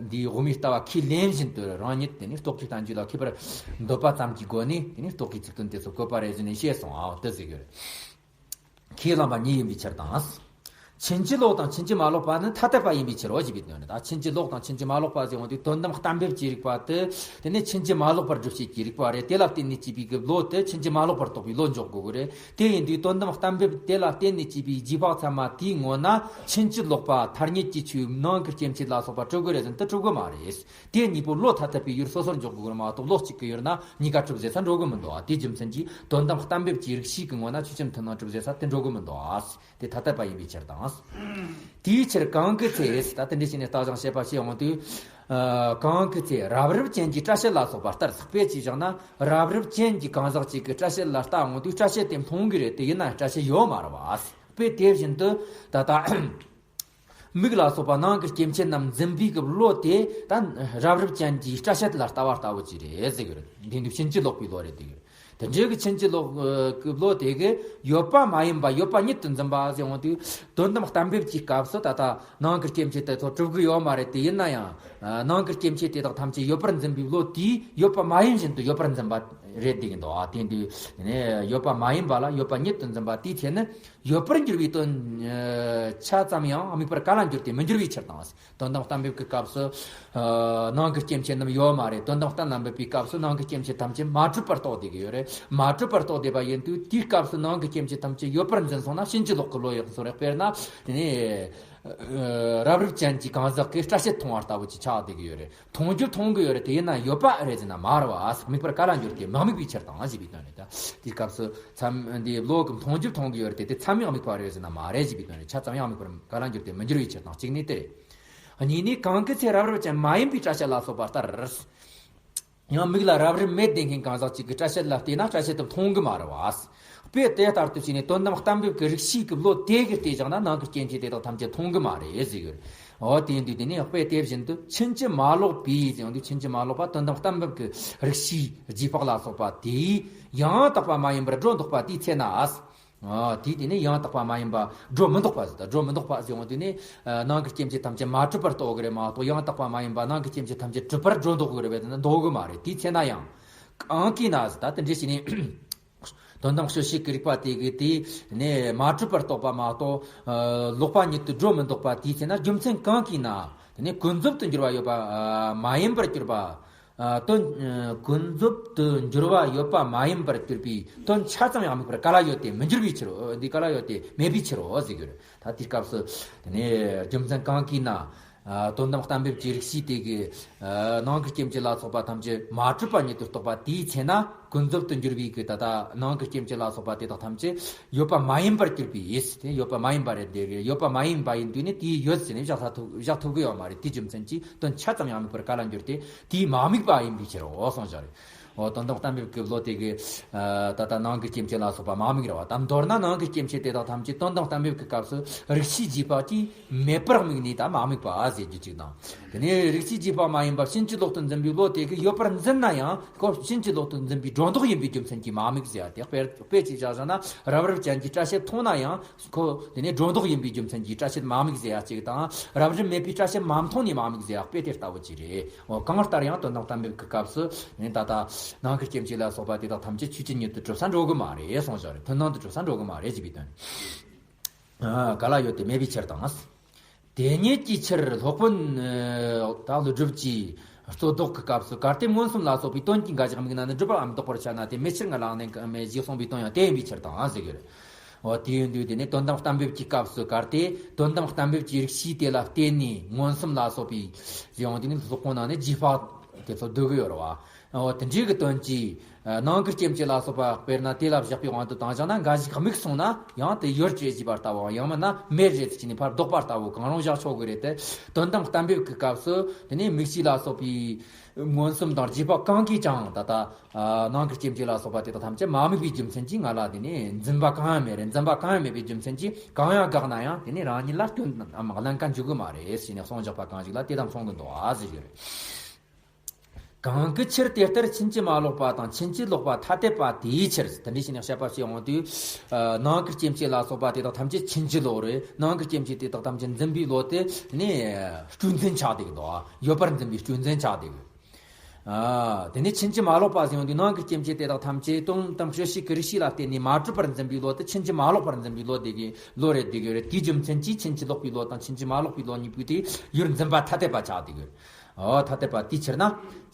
འདིའི་དབུ་མའི་ལྟ་བ་ཁས་ལེན་བཞིན་དུ་རང་ཉིད་དེ་ནས་རྟོག་གེའི་བསྟན་བཅོས་ལ་མཁས་པར་འདོད་པ་ཙམ་གྱི་སྒོ་ནས་དེ་ནས་རྟོག་གེའི་ཚིག་དོན་དེ་ཚོ་བཀོད་པ་རེད་ཟེར་ནས་བཤད་སོང་། ཨའོ་དེ་ཟེར་གི་རེད། ཁས་བླངས་པ་ཉིད་ཡིན་པའི་ཕྱིར་དང་། ཕྱིན་ཅི་ལོག་དང་ཕྱིན་ཅི་མ་ལོག་པ་ནི་ཐ་དད་པ་ཡིན་པའི་ཕྱིར་རོ་ཞེས་པའི་དོན་རེད། ད་ཕྱིན་ཅི་ལོག་དང་ཕྱིན་ཅི་མ་ལོག་པ་ཟེར་འོང་དུས་དོན་དམ་གཏན་འབེབས་ཀྱི་རིགས་པ་དེ། དེ་ནི་ཕྱིན་ཅི་མ་ལོག་པར་སྒྲུབ་བྱེད་ཀྱི་རིགས་པ་རེད། དེ་ལ་བརྟེན་ནས་སྐྱེས་པའི་གི་བློ་དེ་ཕྱིན་ཅི་མ་ལོག་པར་རྟོགས་པའི་བློ་འཇོག་དགོས་ཀྱི་རེད། དེ་ཡིན་དུས་དོན་དམ་གཏན་འབེབས་དེ་ལ་བརྟེན་ནས་སྐྱེས་པའི་རྗེས་དཔག་ཚད་མ་དེའི་ངོ་ན་ཕྱིན་ཅི་ལོག་པ་ཐ་སྙད་ཀྱི་ཆོས་ནང་གི་སྐྱེ་མཆེད་ལ་སོགས་པ་གྲུབ་ཀྱི་རེད་ཟེར་ན་དེ་གྲུབ་ཀྱི་མ་རེད། དེ་གཉིས་པོ་བློ་ཐ་དད་པའི་ཡུལ་སོ་སོར་འཇོག་དགོས་རེད་མ་གཏོགས་བློ་གཅིག་གི་ཡུལ་ན་གཉིས་ཀ་གྲུབ་ཟེར་ས་འགྲོ་གི་མི་འདུག་ཨ། དེའི་རྒྱུ་མཚན་གྱིས་དོན་དམ་གཏན་འབེབས་ཀྱི་རིགས་ཤིག་གི་ངོ་ན་ཆོས་ཅན་མཐུན་སྣང་གྲུབ་ཟེར་ས་དེ་འགྲོ་གི་མི་འདུག་ཨ། དེ་ཐ་དད་པ་ཡིན་པའི་ཕྱིར་དང་། དེའི་ཕྱིར་གང་གི་ཚེ། ད་དེ་འདྲ་བྱས་ནས་ལྟ་སྦྱང་བྱེད་པ་ཞིག་འོང་དུས། ཨ། གང་གི་ཚེ་རབ་རིབ་ཅན་གྱི་སྐྲ་ཤད་ལ་སོགས་པ་ལྟར། དཔེ་ཅིག་བཞག་ན་རབ་རིབ་ཅན་གྱི་གང་ཟག་ཅིག་གི་སྐྲ་ཤད་ལ་ལྟ་འོང་དུས་སྐྲ་ཤད་དེ་མཐོང་གི་རེད་དེ། ཡིན་ན་སྐྲ་ཤད་ཡོད་མ་རེད་བ། དཔེ་དེ་བཞིན་དུ་ད་ལྟ་མིག་ལ་སོགས་པ་ནང་གི་སྐྱེ་མཆེད་རྣམས་འཛིན་པའི་གི་བློ་དེ་ད་རབ་རིབ་ཅན་གྱི་སྐྲ་ཤད་ལ་ལྟ་བ་ལྟ་བུ་ཅིག་རེད་ཟེར་གི་རེད། དེ་དུས་ཕྱིན་ཅི་ལོག་པའི་བློ་རེད་དེ་གི་རེད། དེ་འདྲའི་གི་ཕྱིན་ཅི་ལོག་གི་བློ་དེ་གི་ཡོད་པ་མ་ཡིན་པ་ཡོད་པ་ཉིད་དུ་འཛིན་པ་ཟེར་འོང་དུས། དོན་དམ་གཏན་འབེབས་ཀྱི་སྐབས་སུ་ད་ལྟ་ནང་གི་སྐྱེ་མཆེད་དེ་ཚོ་གྲུབ་གི་ཡོད་མ་རེད་དེ། ཡིན་ན་ཡང་ནང་གི་སྐྱེ་མཆེད་དེ་དག་ཐམས་ཅད་ཡོད་པར་འཛིན་པའི་བློ་དེས་ཡོད་པ་མ་ཡིན་བཞིན་དུ་ཡོད་པར་འཛིན་པ་རེད་དེ་གི་འདུག་ཨ། དེ་དུས་ནས་ཡོད་པ་མ་ཡིན་པ་ལ་ཡོད་པ་ཉིད་དུ་འཛིན་པ་དེའི་ཚེ་ནི་ཡོད་པར་འགྱུར་བའི་དོན་ཆ་ཙམ་ཡང་དམིགས་པར་ག་ལ་འགྱུར་ཏེ་མི་འགྱུར་བའི་ཕྱིར་དང་། དོན་དམ་གཏན་འབེབས་ཀྱི་སྐབས་སུ། ཨ། ནང་གི་སྐྱེ་མཆེད་རྣམས་ཡོད་མ་རེད། དོན་དམ་གཏན་ལ་འབེབས་པའི་སྐབས་སུ་ནང་གི་སྐྱེ་མཆེད་ཐམས་ཅད་མ་གྲུབ་པར་རྟོགས་བསྡད་ཀྱི་ཡོད་རེད། མ་གྲུབ་པར་རྟོགས་བསྡད་པ་ཡིན་དུས་དེའི་སྐབས་སུ་ནང་གི་སྐྱེ་མཆེད་ཐམས་ཅད་ཡོད་པར་འཛིན་སོང་ན་ཕྱིན་ཅི་ལོག་གི་བློ་ཡོད་སོང་རེད། དཔེར་ན་དེ་ནས། ཨ། རབ་རིབ་ཅན་གྱི་གང་ཟག་གིས་སྐྲ་ཤད་མཐོང་བ་ལྟ་བུ་ཅིག་ཆགས་བསྡད་ཀྱི་ཡོད་རེད། མཐོང་རྒྱུ་མཐོང་གི་ཡོད་རེད་དེ། ཡིན་ན་ཡོད་པ་རེད་ཟེར་ན་མ་རེད་བ། དམིགས་པར་ག་ལ་འགྱུར་ཏེ་མ་དམིགས་པའི་ཕྱིར་དང་ཞེས་པའི་དོན་རེད། ད་དེའི་སྐབས་སུ་མཚམས་འདིའི་བློ་གི་མཐོང་རྒྱུ་མཐོང་གི་ཡོད་རེད་དེ། དེ་མཚམས་ཡང་དམིགས་པ་རེད་ཟེར་ན་མ་རེད་ཞེས་པའི་དོན་རེད། ཆ་ཙམ་ཡང་དམིགས་པར་ག་ལ་འགྱུར་ཏེ་མི་འགྱུར་བའི་ཕྱིར་དང་གཅིག་ནི་དེ་རེད། གཉིས་ནི་གང་གི་ཚེ་རབ་རིབ་ཅན་མ་ཡིན་པའི་སྐྲ་ཤད་ལ་སོགས་པ་ལྟར། ཡང་མིག་ལ་རབ་རིབ་མེད་བསྡད་མཁན་གང་ཟག་ཅིག་གི་སྐྲ་ཤད་ལ་བལྟས་ན་སྐྲ་ཤད་དེ་མཐོང་གི་མ་རེད་བ། དཔེ་དེ་ལྟར་དུ་བྱས་ནས་དོན་དམ་གཏན་འབེབས་ཀྱི་རིགས་ཤེས་ཀྱི་བློ་དེ་གིས་བལྟས་བཞག་ན་ནང་གི་སྐྱེ་མཆེད་དེ་དག་ཐམས་ཅད་མཐོང་གི་མ་རེད་ཟེར་གི་རེད། འོ་དེ་ཡིན་དུས་དེ་ནས་དཔེ་དེ་བཞིན་དུ་ཕྱིན་ཅི་མ་ལོག་པའི་ཟེར་ཡོང་དུས། ཕྱིན་ཅི་མ་ལོག་པ་དོན་དམ་གཏན་འབེབས་ཀྱི་རིགས་ཤེས་རྗེས་དཔག་ལ་སོགས་པ་དེས་ཡང་དག་པ་མ་ཡིན་པར་སྒྲོ་འདོགས་པ་དེའི་ཚེ་ན། ཨ། དེས་དེ་ནས་ཡང་དག་པ་མ་ཡིན་པ་སྒྲོ་མི་འདོགས་པ་ཟེར། ད་སྒྲོ་མི་འདོགས་པ་ཟེར་ཡོང་དུས་ནས། ཨ། ནང་གི་སྐྱེ་མཆེད་ཐམས་ཅད་མ་གྲུབ་པར་རྟོགས་གི་རེད་མ་གཏོགས། ཡང་དག་པ་མ་ཡིན་པ་ནང་གི་སྐྱེ་མཆེད་ཐམས་ཅད་གྲུབ་པར་སྒྲོ་འདོགས་གི་རེད་པས་ན་འདོགས་གི་མ་རེད། དེའི་ཚེ་ན་ཡང་། གང་གིས་ན་ཟེར། ད་དེ་འདྲ་བྱས་ནས་དོན་དམ་དཔྱོད་བྱེད་ཀྱི་རིགས་པ་དེ་གིས་དེ་ནས་མ་གྲུབ་པར་རྟོགས་པ་མ་གཏོགས། ཨ། ལོག་པ་ཉིད་དུ་སྒྲོ་མི་འདོགས་པ་དེའི་ཚེ་ན། རྒྱུ་མཚན་གང་གིས་ན། དེ་ནས་ཀུན་རྫོབ་ཏུ་འགྱུར་བ་ཡོད་པ། ཨ། མ་ཡིན་པར་གྱུར་པ། ཨ། དོན། ཨ། ཀུན་རྫོབ་ཏུ་འགྱུར་བ་ཡོད་པ་མ་ཡིན་པར་གྱུར་པའི་དོན་ཆ་ཙམ་ཡང་དམིགས་པར་ག་ལ་ཡོད་དེ་མི་འགྱུར་བའི་ཕྱིར་རོ། འདི་ག་ལ་ཡོད་དེ་མེད་པའི་ཕྱིར་རོ་ཟེར་གྱི་རེད། ད་དེའི་སྐབས་སུ་དེ་ནས་རྒྱུ་མཚན་གང་གིས་ན། ཨ། དོན་དམ་གཏན་འབེབས་ཀྱི་རིགས་ཤེས་དེ་གིས། ཨ། ནང་གི་སྐྱེ་མཆེད་ལ་སོགས་པ་ཐམས་ཅད་མ་གྲུབ་པ་ཉིད་དུ་རྟོགས་པ་དེའི་ཚེ་ན། ཀུན་རྫོབ་ཏུ་འགྱུར་བའི་གི་ད་ལྟ་ནང་གི་སྐྱེ་མཆེད་ལ་སོགས་པ་དེ་དག་ཐམས་ཅད་ཡོད་པ་མ་ཡིན་པར་གྱུར་པའི་ཡིད་དེ། ཡོད་པ་མ་ཡིན་པ་རེད་དེ་གི། ཡོད་པ་མ་ཡིན་པ་ཡིན་དུས་ནི་དེའི་ཡོད་ཟེར་ནས་བཞག་ས་ཐུབ་བཞག་ཐུབ་གི་ཡོད་མ་རེད། དེའི་རྒྱུ་མཚན་གྱིས་དོན་ཆ་ཙམ་ཡང་དམིགས་པར་ག་ལ་འགྱུར་ཏེ་དེའི་མ་དམིགས་པ་ཡིན་པའི་ཕྱིར་རོ་གསུངས་བཞག་རེད། འོ་དོན་དམ་གཏན་འབེབས་ཀྱི་བློ་དེ་གིས། ཨ། ད་ལྟ་ནང་གི་སྐྱེ་མཆེད་ལ་སོགས་པ་མ་དམིགས་རེད་བ། ད་མདོར་ན་ནང་གི་སྐྱེ་མཆེད་དེ་དག་ཐམས་ཅད་དོན་དམ་གཏན་འབེབས་ཀྱི་སྐབས་སུ་རིགས་ཤེས་རྗེས་དཔག་གིས་མེད་པར་དམིགས་ནས་ད་མ་དམིགས་པ་ཟེར་རྒྱུ་གཅིག་དང་། དེ་ནས་རིགས་ཤེས་རྗེས་དཔག་མ་ཡིན་པ་ཕྱིན་ཅི་ལོག་ཏུ་འཛིན་པའི་བློ་དེ་གིས་ཡོད་པར་འཛིན་ན་ཡང་ཁོ་ཕྱིན་ཅི་ལོག་ཏུ་འཛིན་པའི་སྒྲོ་འདོགས་ཡིན་པའི་རྒྱུ་མཚན་གྱིས་མ་དམིགས་ཟེར་ཡ་དེ། དཔེ་དཔེ་ཅིག་བཞག་བཞག་ན་རབ་རིབ་ཅན་གྱི་སྐྲ་ཤད་མཐོང་ན་ཡང་ཁོ་དེ་ནས་སྒྲོ་འདོགས་ཡིན་པའི་རྒྱུ་མཚན་གྱིས་སྐྲ་ཤད་མ་དམིགས་ཟེར་ཡ་གཅིག་དང་། རབ་རིབ་མེད་པའི་སྐྲ་ཤད་མ་མཐོང་ནས་མ་དམིགས་ཟེར་ཡ་དཔེ་དེ་ལྟ་བུ་ཅིག་རེད། འོ་གང་ལྟར་ཡང་དོན་དམ་གཏན་འབེབས་ཀྱི་སྐབས་སུ་ནི་ད་ལྟ་ནང་གི་སྐྱེ་མཆེད་ལ་སོགས་པ་དེ་དག་ཐམས་ཅད་ཆོས་ཅན་ཉིད་དུ་གྲུབ་ས་འགྲོ་གི་མ་རེད་གསུངས་བཞག་རེད། མཐུན་སྣང་དུ་གྲུབ་ས་འགྲོ་གི་མ་རེད་ཅེས་པའི་དོན། ཨ། ག་ལ་ཡོད་དེ་མེད་པའི་ཕྱིར་དང་། དེ་ཉིད་ཀྱི་ཕྱིར་སློབ་དཔོན་ད་ཀླུ་སྒྲུབ་ཀྱིས་རྩོད་ཟློག་གི་སྐབས་སུ། གལ་ཏེ་མངོན་སུམ་ལ་སོགས་པའི་དོན་གྱིས་འགའ་ཞིག་དམིགས་ན་ནི་སྒྲུབ་པའམ་ལྡོག་པར་བྱ་ན་དེ་མེད་ཕྱིར་ང་ལའང་གནས་མེད་ཅེས་གསུངས་པའི་དོན་ཡང་དེ་ཡིན་པའི་ཕྱིར་དང་ཟེར་གྱི་རེད། འོ་དེ་ཡིན་དུས་དེ་ནས་དོན་དམ་གཏན་འབེབས་ཀྱི་སྐབས་སུ། གལ་ཏེ་དོན་དམ་གཏན་འབེབས་ཀྱི་རིགས་ཤེས་དེ་ལ་བརྟེན་ནས་མངོན་སུམ་ལ་སོགས་པའི་ཟེར་ཡོང་དུས་ནི་སློབ་དཔོན་ནང་ནས་རྗེས་དཔག་དེ་ཚོ་སྡུད་གི་ཡོད་རེད་བ། འོ་དེ་འདྲའི་གི་དོན་གྱིས། ཨ། ནང་གི་སྐྱེ་མཆེད་ལ་སོགས་པ་དཔེར་ན་དེ་ལ་བཞག་པའི་དབང་དུ་བཏང་བཞག་ན་འགའ་ཞིག་དམིགས་སོང་ན་ཡང་དེ་ཡོད་ཅེས་བྱས་པ་ལྟ་བུའམ། ཡང་མིན་ན་མེད་རེད་ཟེར་ནས་ཕར་ལྡོག་པ་ལྟ་བུ་གང་རུང་བཞག་ཆོག་གི་རེད་དེ། དོན་དམ་གཏན་འབེབས་ཀྱི་སྐབས་སུ་དེ་ནས་དམིགས་བྱའི་ལ་སོགས་པའི་མངོན་སུམ་དང་རྗེས་དཔག་གང་གིས་ཀྱང་ད་ལྟ། ཨ། ནང་གི་སྐྱེ་མཆེད་ལ་སོགས་པ་དེ་དག་ཐམས་ཅད་མ་དམིགས་པའི་རྒྱུ་མཚན་གྱིས་ང་ལ་དེ་ནས་འཛིན་པ་གང་ཡང་མེད་རེད། འཛིན་པ་གང་ཡང་མེད་པའི་རྒྱུ་མཚན་གྱིས་གང་ཡང་དགག་ན་ཡང་དེ་ནས་རང་ཉིད་ལ་སྐྱོན་དམ་ཀླན་ཀ་འཇུག་གི་མ་རེད་ཟེར་ནས་གསུངས་བཞག་པ་གང་ཞིག་ལ་དེ་དང་མཚུངས་ཀྱི་འདུག་ཨ་ཟེར་གྱི་རེད། གང་གི་ཕྱིར་དེ་ལྟར་ཕྱིན་ཅི་མ་ལོག་པ་དང་ཕྱིན་ཅི་ལོག་པ་ཐ་དད་པ་དེའི་ཕྱིར། དེ་འདྲ་བྱས་ནས་བཤད་པ་ཞིག་འོང་དུས། ཨ། ནང་གི་སྐྱེ་མཆེད་ལ་སོགས་པ་དེ་དག་ཐམས་ཅད་ཕྱིན་ཅི་ལོག་རེད། ནང་གི་སྐྱེ་མཆེད་དེ་དག་ཐམས་ཅད་འཛིན་པའི་བློ་དེ་ནི་སྤྲོས་འཛིན་ཆགས་བསྡད་ཀྱི་འདུག་ཡོད་པར་འཛིན་པའི་སྤྲོས་འཛིན་ཆགས་བསྡད་ཀྱི། ཨ། དེ་ནས་ཕྱིན་ཅི་མ་ལོག་པ་ཟེར་ཡོང་དུས་ནང་གི་སྐྱེ་མཆེད་དེ་དག་ཐམས་ཅད་དོན་དམ་དཔྱོད་བྱེད་ཀྱི་རིགས་ཤེས་ལ་བརྟེན་ནས་མ་གྲུབ་པར་འཛིན་པའི་བློ་དེ་ཕྱིན་ཅི་མ་ལོག་པར་འཛིན་པའི་བློ་དེ་གི་བློ་རེད་བསྡད་ཀྱི་ཡོད་རེད། དེའི་རྒྱུ་མཚན་གྱིས་ཕྱིན་ཅི་ལོག་པའི་བློ་དང་ཕྱིན་ཅི་མ་ལོག་པའི་བློ་གཉིས་པོའི་དེ་ཡུལ་འཛིན་པ་ཐ་དད་པ་ཆགས་བསྡད་ཀྱི་ཡོད། འོ་ཐ་དད་པ་དེའི་ཕྱིར་ན།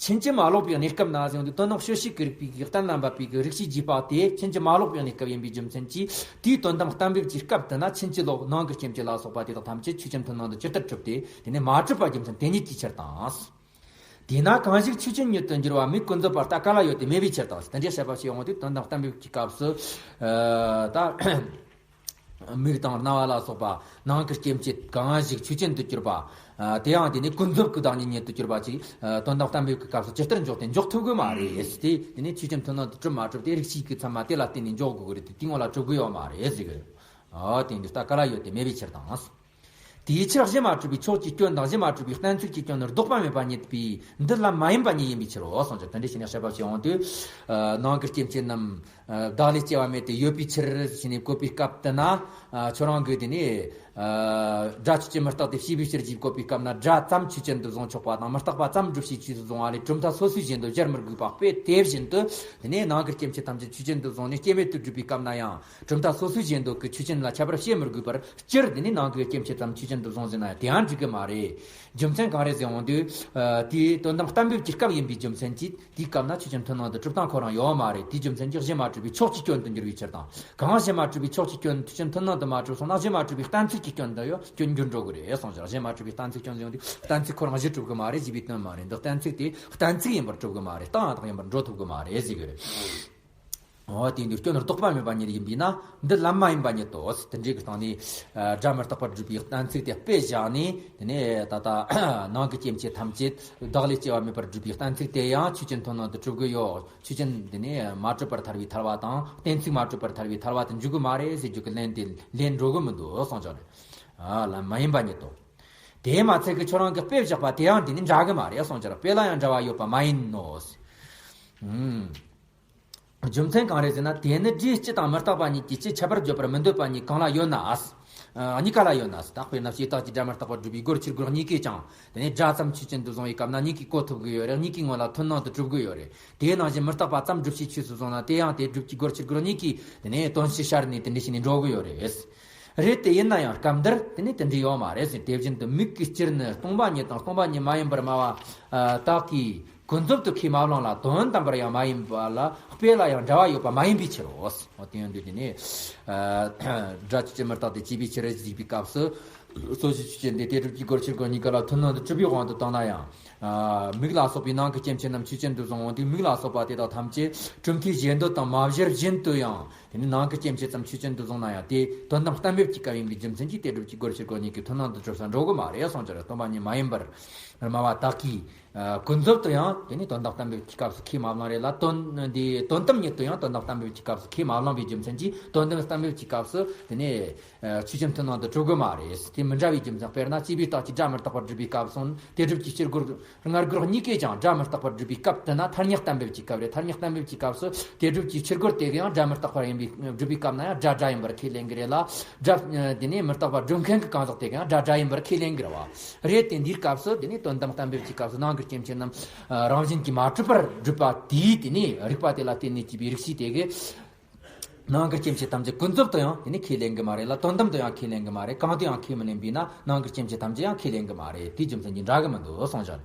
ཕྱིན་ཅི་མ་ལོག་པའི་གནས་སྐབས་ན་ཟེར་ཡོང་དུས་དོན་དམ་དཔྱོད་བྱེད་ཀྱི་རིགས་པའི་གི་གཏན་ལ་འབེབས་པའི་གི་རིགས་ཤེས་རྗེས་དཔག་དེ་ཕྱིན་ཅི་མ་ལོག་པའི་གནས་སྐབས་ཡིན་པའི་རྒྱུ་མཚན་གྱིས། དེའི་དོན་དམ་གཏན་འབེབས་ཀྱི་སྐབས་དེ་ན་ཕྱིན་ཅི་ལོག་ནང་གི་སྐྱེ་མཆེད་ལ་སོགས་པ་དེ་དག་ཐམས་ཅད་ཆོས་ཅན་མཐུན་སྣང་དུ་ཇི་ལྟར་གྲུབ་སྟེ་དེ་ནས་མ་གྲུབ་པ་རྒྱུ་མཚན་དེ་ཉིད་ཀྱི་ཕྱིར་དང་། དེས་ན་གང་ཞིག་ཆོས་ཅན་ཉིད་དུ་འགྱུར་བ་མིག་ཀུན་རྫོབ་པར་ལྟ་ག་ལ་ཡོད་དེ་མེད་པའི་ཕྱིར་དང་། དེ་འདྲའི་བཤད་པ་ཞིག་འོང་དུས་དོན་དམ་གཏན་འབེབས་ཀྱི་སྐབས་སུ། ཨ། ད་ མིག་དང་རྣ་བ་ལ་སོགས་པ་ནང་གི་སྐྱེ་མཆེད་གང་ཞིག་ཆོས་ཅན་དུ་གྱུར་པ། ཨ། དེ་ཡང་དེ་ནི་ཀུན་རྫོབ་ཀྱི་བདག་ཉིད་ཉིད་དུ་གྱུར་པ་ཅིག་ཨ། དོན་དམ་བརྟན་པོའི་གི་སྐབས་སུ་ཇི་ལྟར་འཇོག་སྟེ་འཇོག་ཐུབ་གི་མ་རེད། དེ་དེ་ནི་ཆོས་ཅན་མཐུན་སྣང་དུ་གྲུབ་མ་གྲུབ་དེ་རིགས་གཅིག་གི་ཚད་མ་དེ་ལ་བརྟེན་ནས་འཇོག་དགོས་ཀྱི་རེད་དེ། དེའི་ངོ་ལ་གྲུབ་གི་ཡོད་མ་རེད་ཟེར་གི་རེད། ཨ། དེ་འདི་ལྟ་ག་ལ་ཡོད་དེ་མེད་པའི་ཕྱིར་དང་། དེའི་ཕྱིར་གཞི་མ་གྲུབ་པའི་ཕྱོགས་ཀྱི་སྐྱོན་དང་གཞི་མ་གྲུབ་པའི་གཏན་ཚིགས་ཀྱི་སྐྱོན་ནི་ལྡོག་པ་མེད་པ་ཉིད་པའི་འདི་ལམ་མ་ཡིན་པ་ཉིད་ཡིན་པའི་ཕྱིར་རོ། གསུངས་ཀྱང་དེ་འདྲ་བྱས་ནས་བཤད་པ་བྱེད་འོང་དུས། ཨ། ནང་གི་སྐྱེ་མཆེད་རྣམས་ཨ། བདག་ལས་སྐྱེ་བ་མེད་དེ་ཡོད་པའི་ཕྱིར་ཞེས་ནས་བཀོད་པའི་སྐབས་དེ་ན། ཨ། ཁྱོད་རང་གིས་དེ་ནས། ཨ། སྒྲ་ཆོས་ཅན་མི་རྟག་སྟེ་ཞེས་པའི་ཕྱིར་ཞེས་བཀོད་པའི་སྐབས་ན། སྒྲ་ཙམ་ཆོས་ཅན་དུ་བཟུང་ཆོག་པ་དང་། མི་རྟག་པ་ཙམ་སྒྲུབ་བྱའི་ཆོས་སུ་བཟུང་བ་ལས་གྲུབ་མཐའ་སོ་སོའི་གཞན་དུ་སྦྱར་མི་དགོས་པ་དཔེ་དེ་བཞིན་དུ། དེ་ནས་ནང་གི་སྐྱེ་མཆེད་ཐམས་ཅད་ཆོས་ཅན་དུ་བཟུང་ནས་སྐྱེ་མེད་དུ་སྒྲུབ་པའི་སྐབས་ན་ཡང་། གྲུབ་མཐའ་སོ་སོའི་གཞན་དུ་གི་ཆོས་ཅན་ལ་ཁྱད་པར་བྱེད་མི་དགོས་པར། སྤྱིར་དེ་ནི་ནང་གི་སྐྱེ་མཆེད་ཙམ་ཆོས་ཅན་དུ་བཟུང་ཟིན་ན་དེའང་འགྲིག་གི་མ་རེད། རྒྱུ་མཚན་གང་རེད་ཟེར་འོང་དུས། ཨ། དེའི་དོན་དམ་བརྟན་པོའི་གི་སྐབས་ཡིན་པའི་རྒྱུ་མཚན་གྱིས། དེའི་སྐབས་ན་ཆོས་ཅན་མཐུན་སྣང་དུ་གྲུབ་སྟངས་ཁོ་རང་ཡོད་མ་རེད། དེའི་རྒྱུ་མཚན་གྱིས་གཞི་མ་གྲུབ་པའི་ཕྱོགས་ཀྱི་སྐྱོན་དུ་འགྱུར་བའི་ཕྱིར་དང་། གང་གཞི་མ་གྲུབ་པའི་ཕྱོགས་ཀྱི་སྐྱོན་ཆོས་ཅན་མཐུན་སྣང་དུ་མ་གྲུབ་སོང་ན། གཞི་མ་གྲུབ་པའི་གཏན་ཚིགས་ཀྱི་སྐྱོན་དུ་ཡང་སྐྱོན་འགྱུར་འགྲོ་གི་རེད་གསུངས་ཀྱང་། གཞི་མ་གྲུབ་པའི་གཏན་ཚིགས་སྐྱོན་ཟེར་འོང་དུས། གཏན་ཚིགས་ཁོ་རང་གཞི་གྲུབ་གི་མ་རེད་ཞེས་པའི་དོན་མ་རེད། འདི་གཏན་ཚིགས་དེ་གཏན་ཚིགས་ཡིན་པར་གྲུབ་གི་མ་རེད། རྟགས་ཡང་དག་ཡིན་པར་འགྲོ་ཐུབ་གི་མ་རེད་ཟེར་གི་རེད། འོ། དེ་འདི་སྐྱོན་ལྡོག་པ་མེད་པ་ཉིད་ཡིན་པས་ན། འདི་ལམ་མ་ཡིན་པ་ཉིད་དོ། དེ་འདྲའི་གི་སྟེང་ནས། ཨ། སྒྲ་མི་རྟག་པར་སྒྲུབ་པའི་གཏན་ཚིགས་དེ་དཔེ་བཞག་ནས། དེ་ནས་ད་ལྟ་ནང་གི་སྐྱེ་མཆེད་ཐམས་ཅད་བདག་ལས་སྐྱེ་བ་མེད་པར་སྒྲུབ་པའི་གཏན་ཚིགས་དེ་ཡང་ཆོས་ཅན་མཐུན་སྣང་དུ་གྲུབ་གི་ཡོད། ཆོས་ཅན་དེ་ནས་མ་གྲུབ་པར་ཐལ་བའི་ཐལ་བ་དང་། གཏན་ཚིགས་མ་གྲུབ་པར་ཐལ་བའི་ཐལ་བ་དུ་འཇུག་གི་མ་རེད་ཟེར་རྒྱུ་གི་ལན་དེ་ལན་འགྲོ་གི་མི་འདུག་གསུངས་ཀྱང་རེད། ཨ། ལམ་མ་ཡིན་པ་ཉིད་དོ། དེས་མ་ཚད་ཀྱི་ཁྱོད་རང་གི་དཔེ་བཞག་པ་དེ་ཡང་དེ་ནི་འདྲ་གི་མ་རེད་གསུངས་ཀྱང་རེད། དཔེ་ལ་ཡང་འདྲ་བ་ཡོད་པ་མ་ཡིན་ནོ། ཨུམ། རྒྱུ་མཚན་གང་རེད་ཟེར་ན། དེ་ནི་སྒྲའི་སྤྱི་དང་མི་རྟག་པ་ཉིད་ཀྱི་སྤྱི་ཁྱད་པར་བརྗོད་པར་མི་འདོད་པ་ཉིད་གང་ལ་ཡོད་ན། ཨ། གཉིས་ཀ་ལ་ཡོད་ན། ད་དཔེར་ན་བྱེ་བྲག་གི་སྒྲ་མི་རྟག་པར་སྒྲུབ་པའི་སྒོར་ཕྱིར་སྒོར་གཉིས་ཀས་ཀྱང་། དེ་ནས་སྒྲ་ཙམ་ཆོས་ཅན་དུ་བཟུང་བའི་སྐབས་ན་གཉིས་ཀས་གོ་ཐུབ་ཀྱི་ཡོད་རེད། གཉིས་ཀའི་ངོ་ལ་མཐུན་སྣང་དུ་གྲུབ་ཀྱི་ཡོད་རེད། དེའི་ནང་བཞིན་མི་རྟག་པ་ཙམ་སྒྲུབ་བྱའི་ཆོས་སུ་བཟུང་ན། དེ་ཡང་དེ་སྒྲུབ་ཀྱི་སྒོར་ཕྱིར་སྒོར་གཉིས་ཀས་དེ་ནས་དོན་སྤྱི་ཤར་ནས་དེ་འདྲ་བྱས་ནས་འགྲོ་གི་ཡོད་རེད། རེད་དེ། ཡིན་ན་ཡང་སྐབས་འདིར་དེ་ནི་དེ་འདྲ་ཡོད་མ་རེད་ཟེར། དེ་བཞིན་དུ་མིག་གི་སྤྱིར་ནི་སྟོང་པ་ཉིད་དང་སྟོང་པ་ཉིད་མ་ཡིན་པར་སྨྲ་བ། ཨ། དག་གིས། ཀུན་རྫོབ་ཏུ་ཁས་མ་བླངས་ལ། དོན་དམ་པར་ཡང་མ་ཡིན་པ་ལ། དཔེ་ལ་ཡང་འདྲ་བ་ཡོད་པ་མ་ཡིན་པའི་ཕྱིར་རོ། འོ། དེ་ཡང་དུས་དེ་ནས། ཨ། སྒྲ་ཆོས་ཅན་མི་རྟག་སྟེ་ཞེས་པའི་ཕྱིར་ཞེས་པའི་སྐབས་སུ། རྩོད་གཞི་ཆོས་ཅན་དེ་དེ་སྒྲུབ་ཀྱི་སྒོར་ཕྱིར་སྒོར་གཉིས་ཀ་ལ་མཐུན་སྣང་དུ་གྲུབ་པའི་དབང་དུ་བཏང་ན་ཡང་། ཨ། མིག་ལ་སོགས་པའི་ནང་གི་སྐྱེ་མཆེད་རྣམས་ཆོས་ཅན་དུ་བཟུང་འོང་དུས། མིག་ལ་སོགས་པ་དེ་དག་ཐམས་ཅད་གྲུབ་མཐའི་གཞན་དོན་དང་མ་སྦྱར་བཞིན་དུ་ཡང་། དེ་ནི་ནང་གི་སྐྱེ་མཆེད་ཙམ་ཆོས་ཅན་དུ་བཟུང་ན་ཡང་། དེ་དོན་དམ་གཏན་འབེབས་ཀྱི་སྐབས་ཡིན་པའི་རྒྱུ་མཚན་གྱིས་དེ་སྒྲུབ་ཀྱི་སྒོར་ཕྱིར་སྒོར་གཉིས་ཀས་མཐུན་སྣང་དུ་གྲུབ་སར་འགྲོ་གི་མ་རེད་གསུངས་ཀྱང་རེད། སྟོང་པ་ཉིད་མ་ཡིན་པར་སྨྲ་བ་དག་གིས། ཨ། ཀུན་རྫོབ་ཏུ་ཡང་དེ་ནི་དོན་དམ་བརྟན་པོའི་སྐབས་སུ་ཁས་མ་བླངས་རེད་ལ། དོན་འདི་དོན་དམ་ཉིད་དུ་ཡང་དོན་དམ་བརྟན་པོའི་སྐབས་སུ་ཁས་མ་བླངས་པའི་རྒྱུ་མཚན་གྱིས་དོན་དམ་བརྟན་པོའི་སྐབས་སུ་དེ་ནི། ཨ། ཆོས་ཅན་མཐུན་སྣང་དུ་གྲུབ་གི་མ་རེད། དེ་མི་འདྲ་བའི་རྒྱུ་མཚན། དཔེར་ན་ཞེས་པའི་རྟགས་ཀྱིས་སྒྲ་མི་རྟག་པར་སྒྲུབ་པའི་སྐབས་སུ། དེ་སྒྲུབ་ཀྱི་ཕྱིར་སྒོར། སྔ་སྒོར་གཉིས་ཀས་ཀྱང་སྒྲ་མི་རྟག་པར་སྒྲུབ་པའི་སྐབས་དེ་ན་ཐ་སྙད་གཏན་འབེབས་ཀྱི་སྐབས་རེད། ཐ་སྙད་གཏན་འབེབས་ཀྱི་སྐབས་སུ་དེ་སྒྲུབ་ཀྱི་ཕྱིར་སྒོར་དེ་ག་ཡང་སྒྲ་མི་རྟག་པར་ཡིན་པའི་སྒྲུབ་པའི་སྐབས་ན་ཡང་སྒྲ་སྒྲ་ཡིན་པར་ཁས་ལེན་གྱི་རེད་ལ། སྒྲ་དེ་ནས་མི་རྟག་པར་སྒྲུབ་མཁན་གྱི་གང་ཟག་དེ་ག་ཡང་སྒྲ་སྒྲ་ཡིན་པར་ཁས་ལེན་གྱི་རེད་བ། རེད་དེ། འདིའི་སྐབས་སུ་དེ་ནས་དོན་དམ་གཏན་འབེབས་ཀྱི་སྐབས་སུ་ནང་གི་སྐྱེ་མཆེད་རྣམས་རང་བཞིན་གྱིས་མ་གྲུབ་པར་སྒྲུབ་པ་དེའི་དེ་ནས་རིགས་པ་དེ་ལ་བརྟེན་ནས་སྐྱེས་པའི་རིགས་ཤེས་དེ་གས། ནང་གི་སྐྱེ་མཆེད་ཐམས་ཅད་ཀུན་རྫོབ་ཏུ་ཡང་དེ་ནི་ཁས་ལེན་གྱི་མ་རེད་ལ། དོན་དམ་དུ་ཡང་ཁས་ལེན་གྱི་མ་རེད། གང་དུ་ཡང་ཁས་མི་ལེན་པས་ན་ནང་གི་སྐྱེ་མཆེད་ཐམས་ཅད་ཡང་ཁས་ལེན་གྱི་མ་རེད། དེའི་རྒྱུ་མཚན་གྱིས་འདྲ་གི་མི་འདུག་གསུངས་བཞག་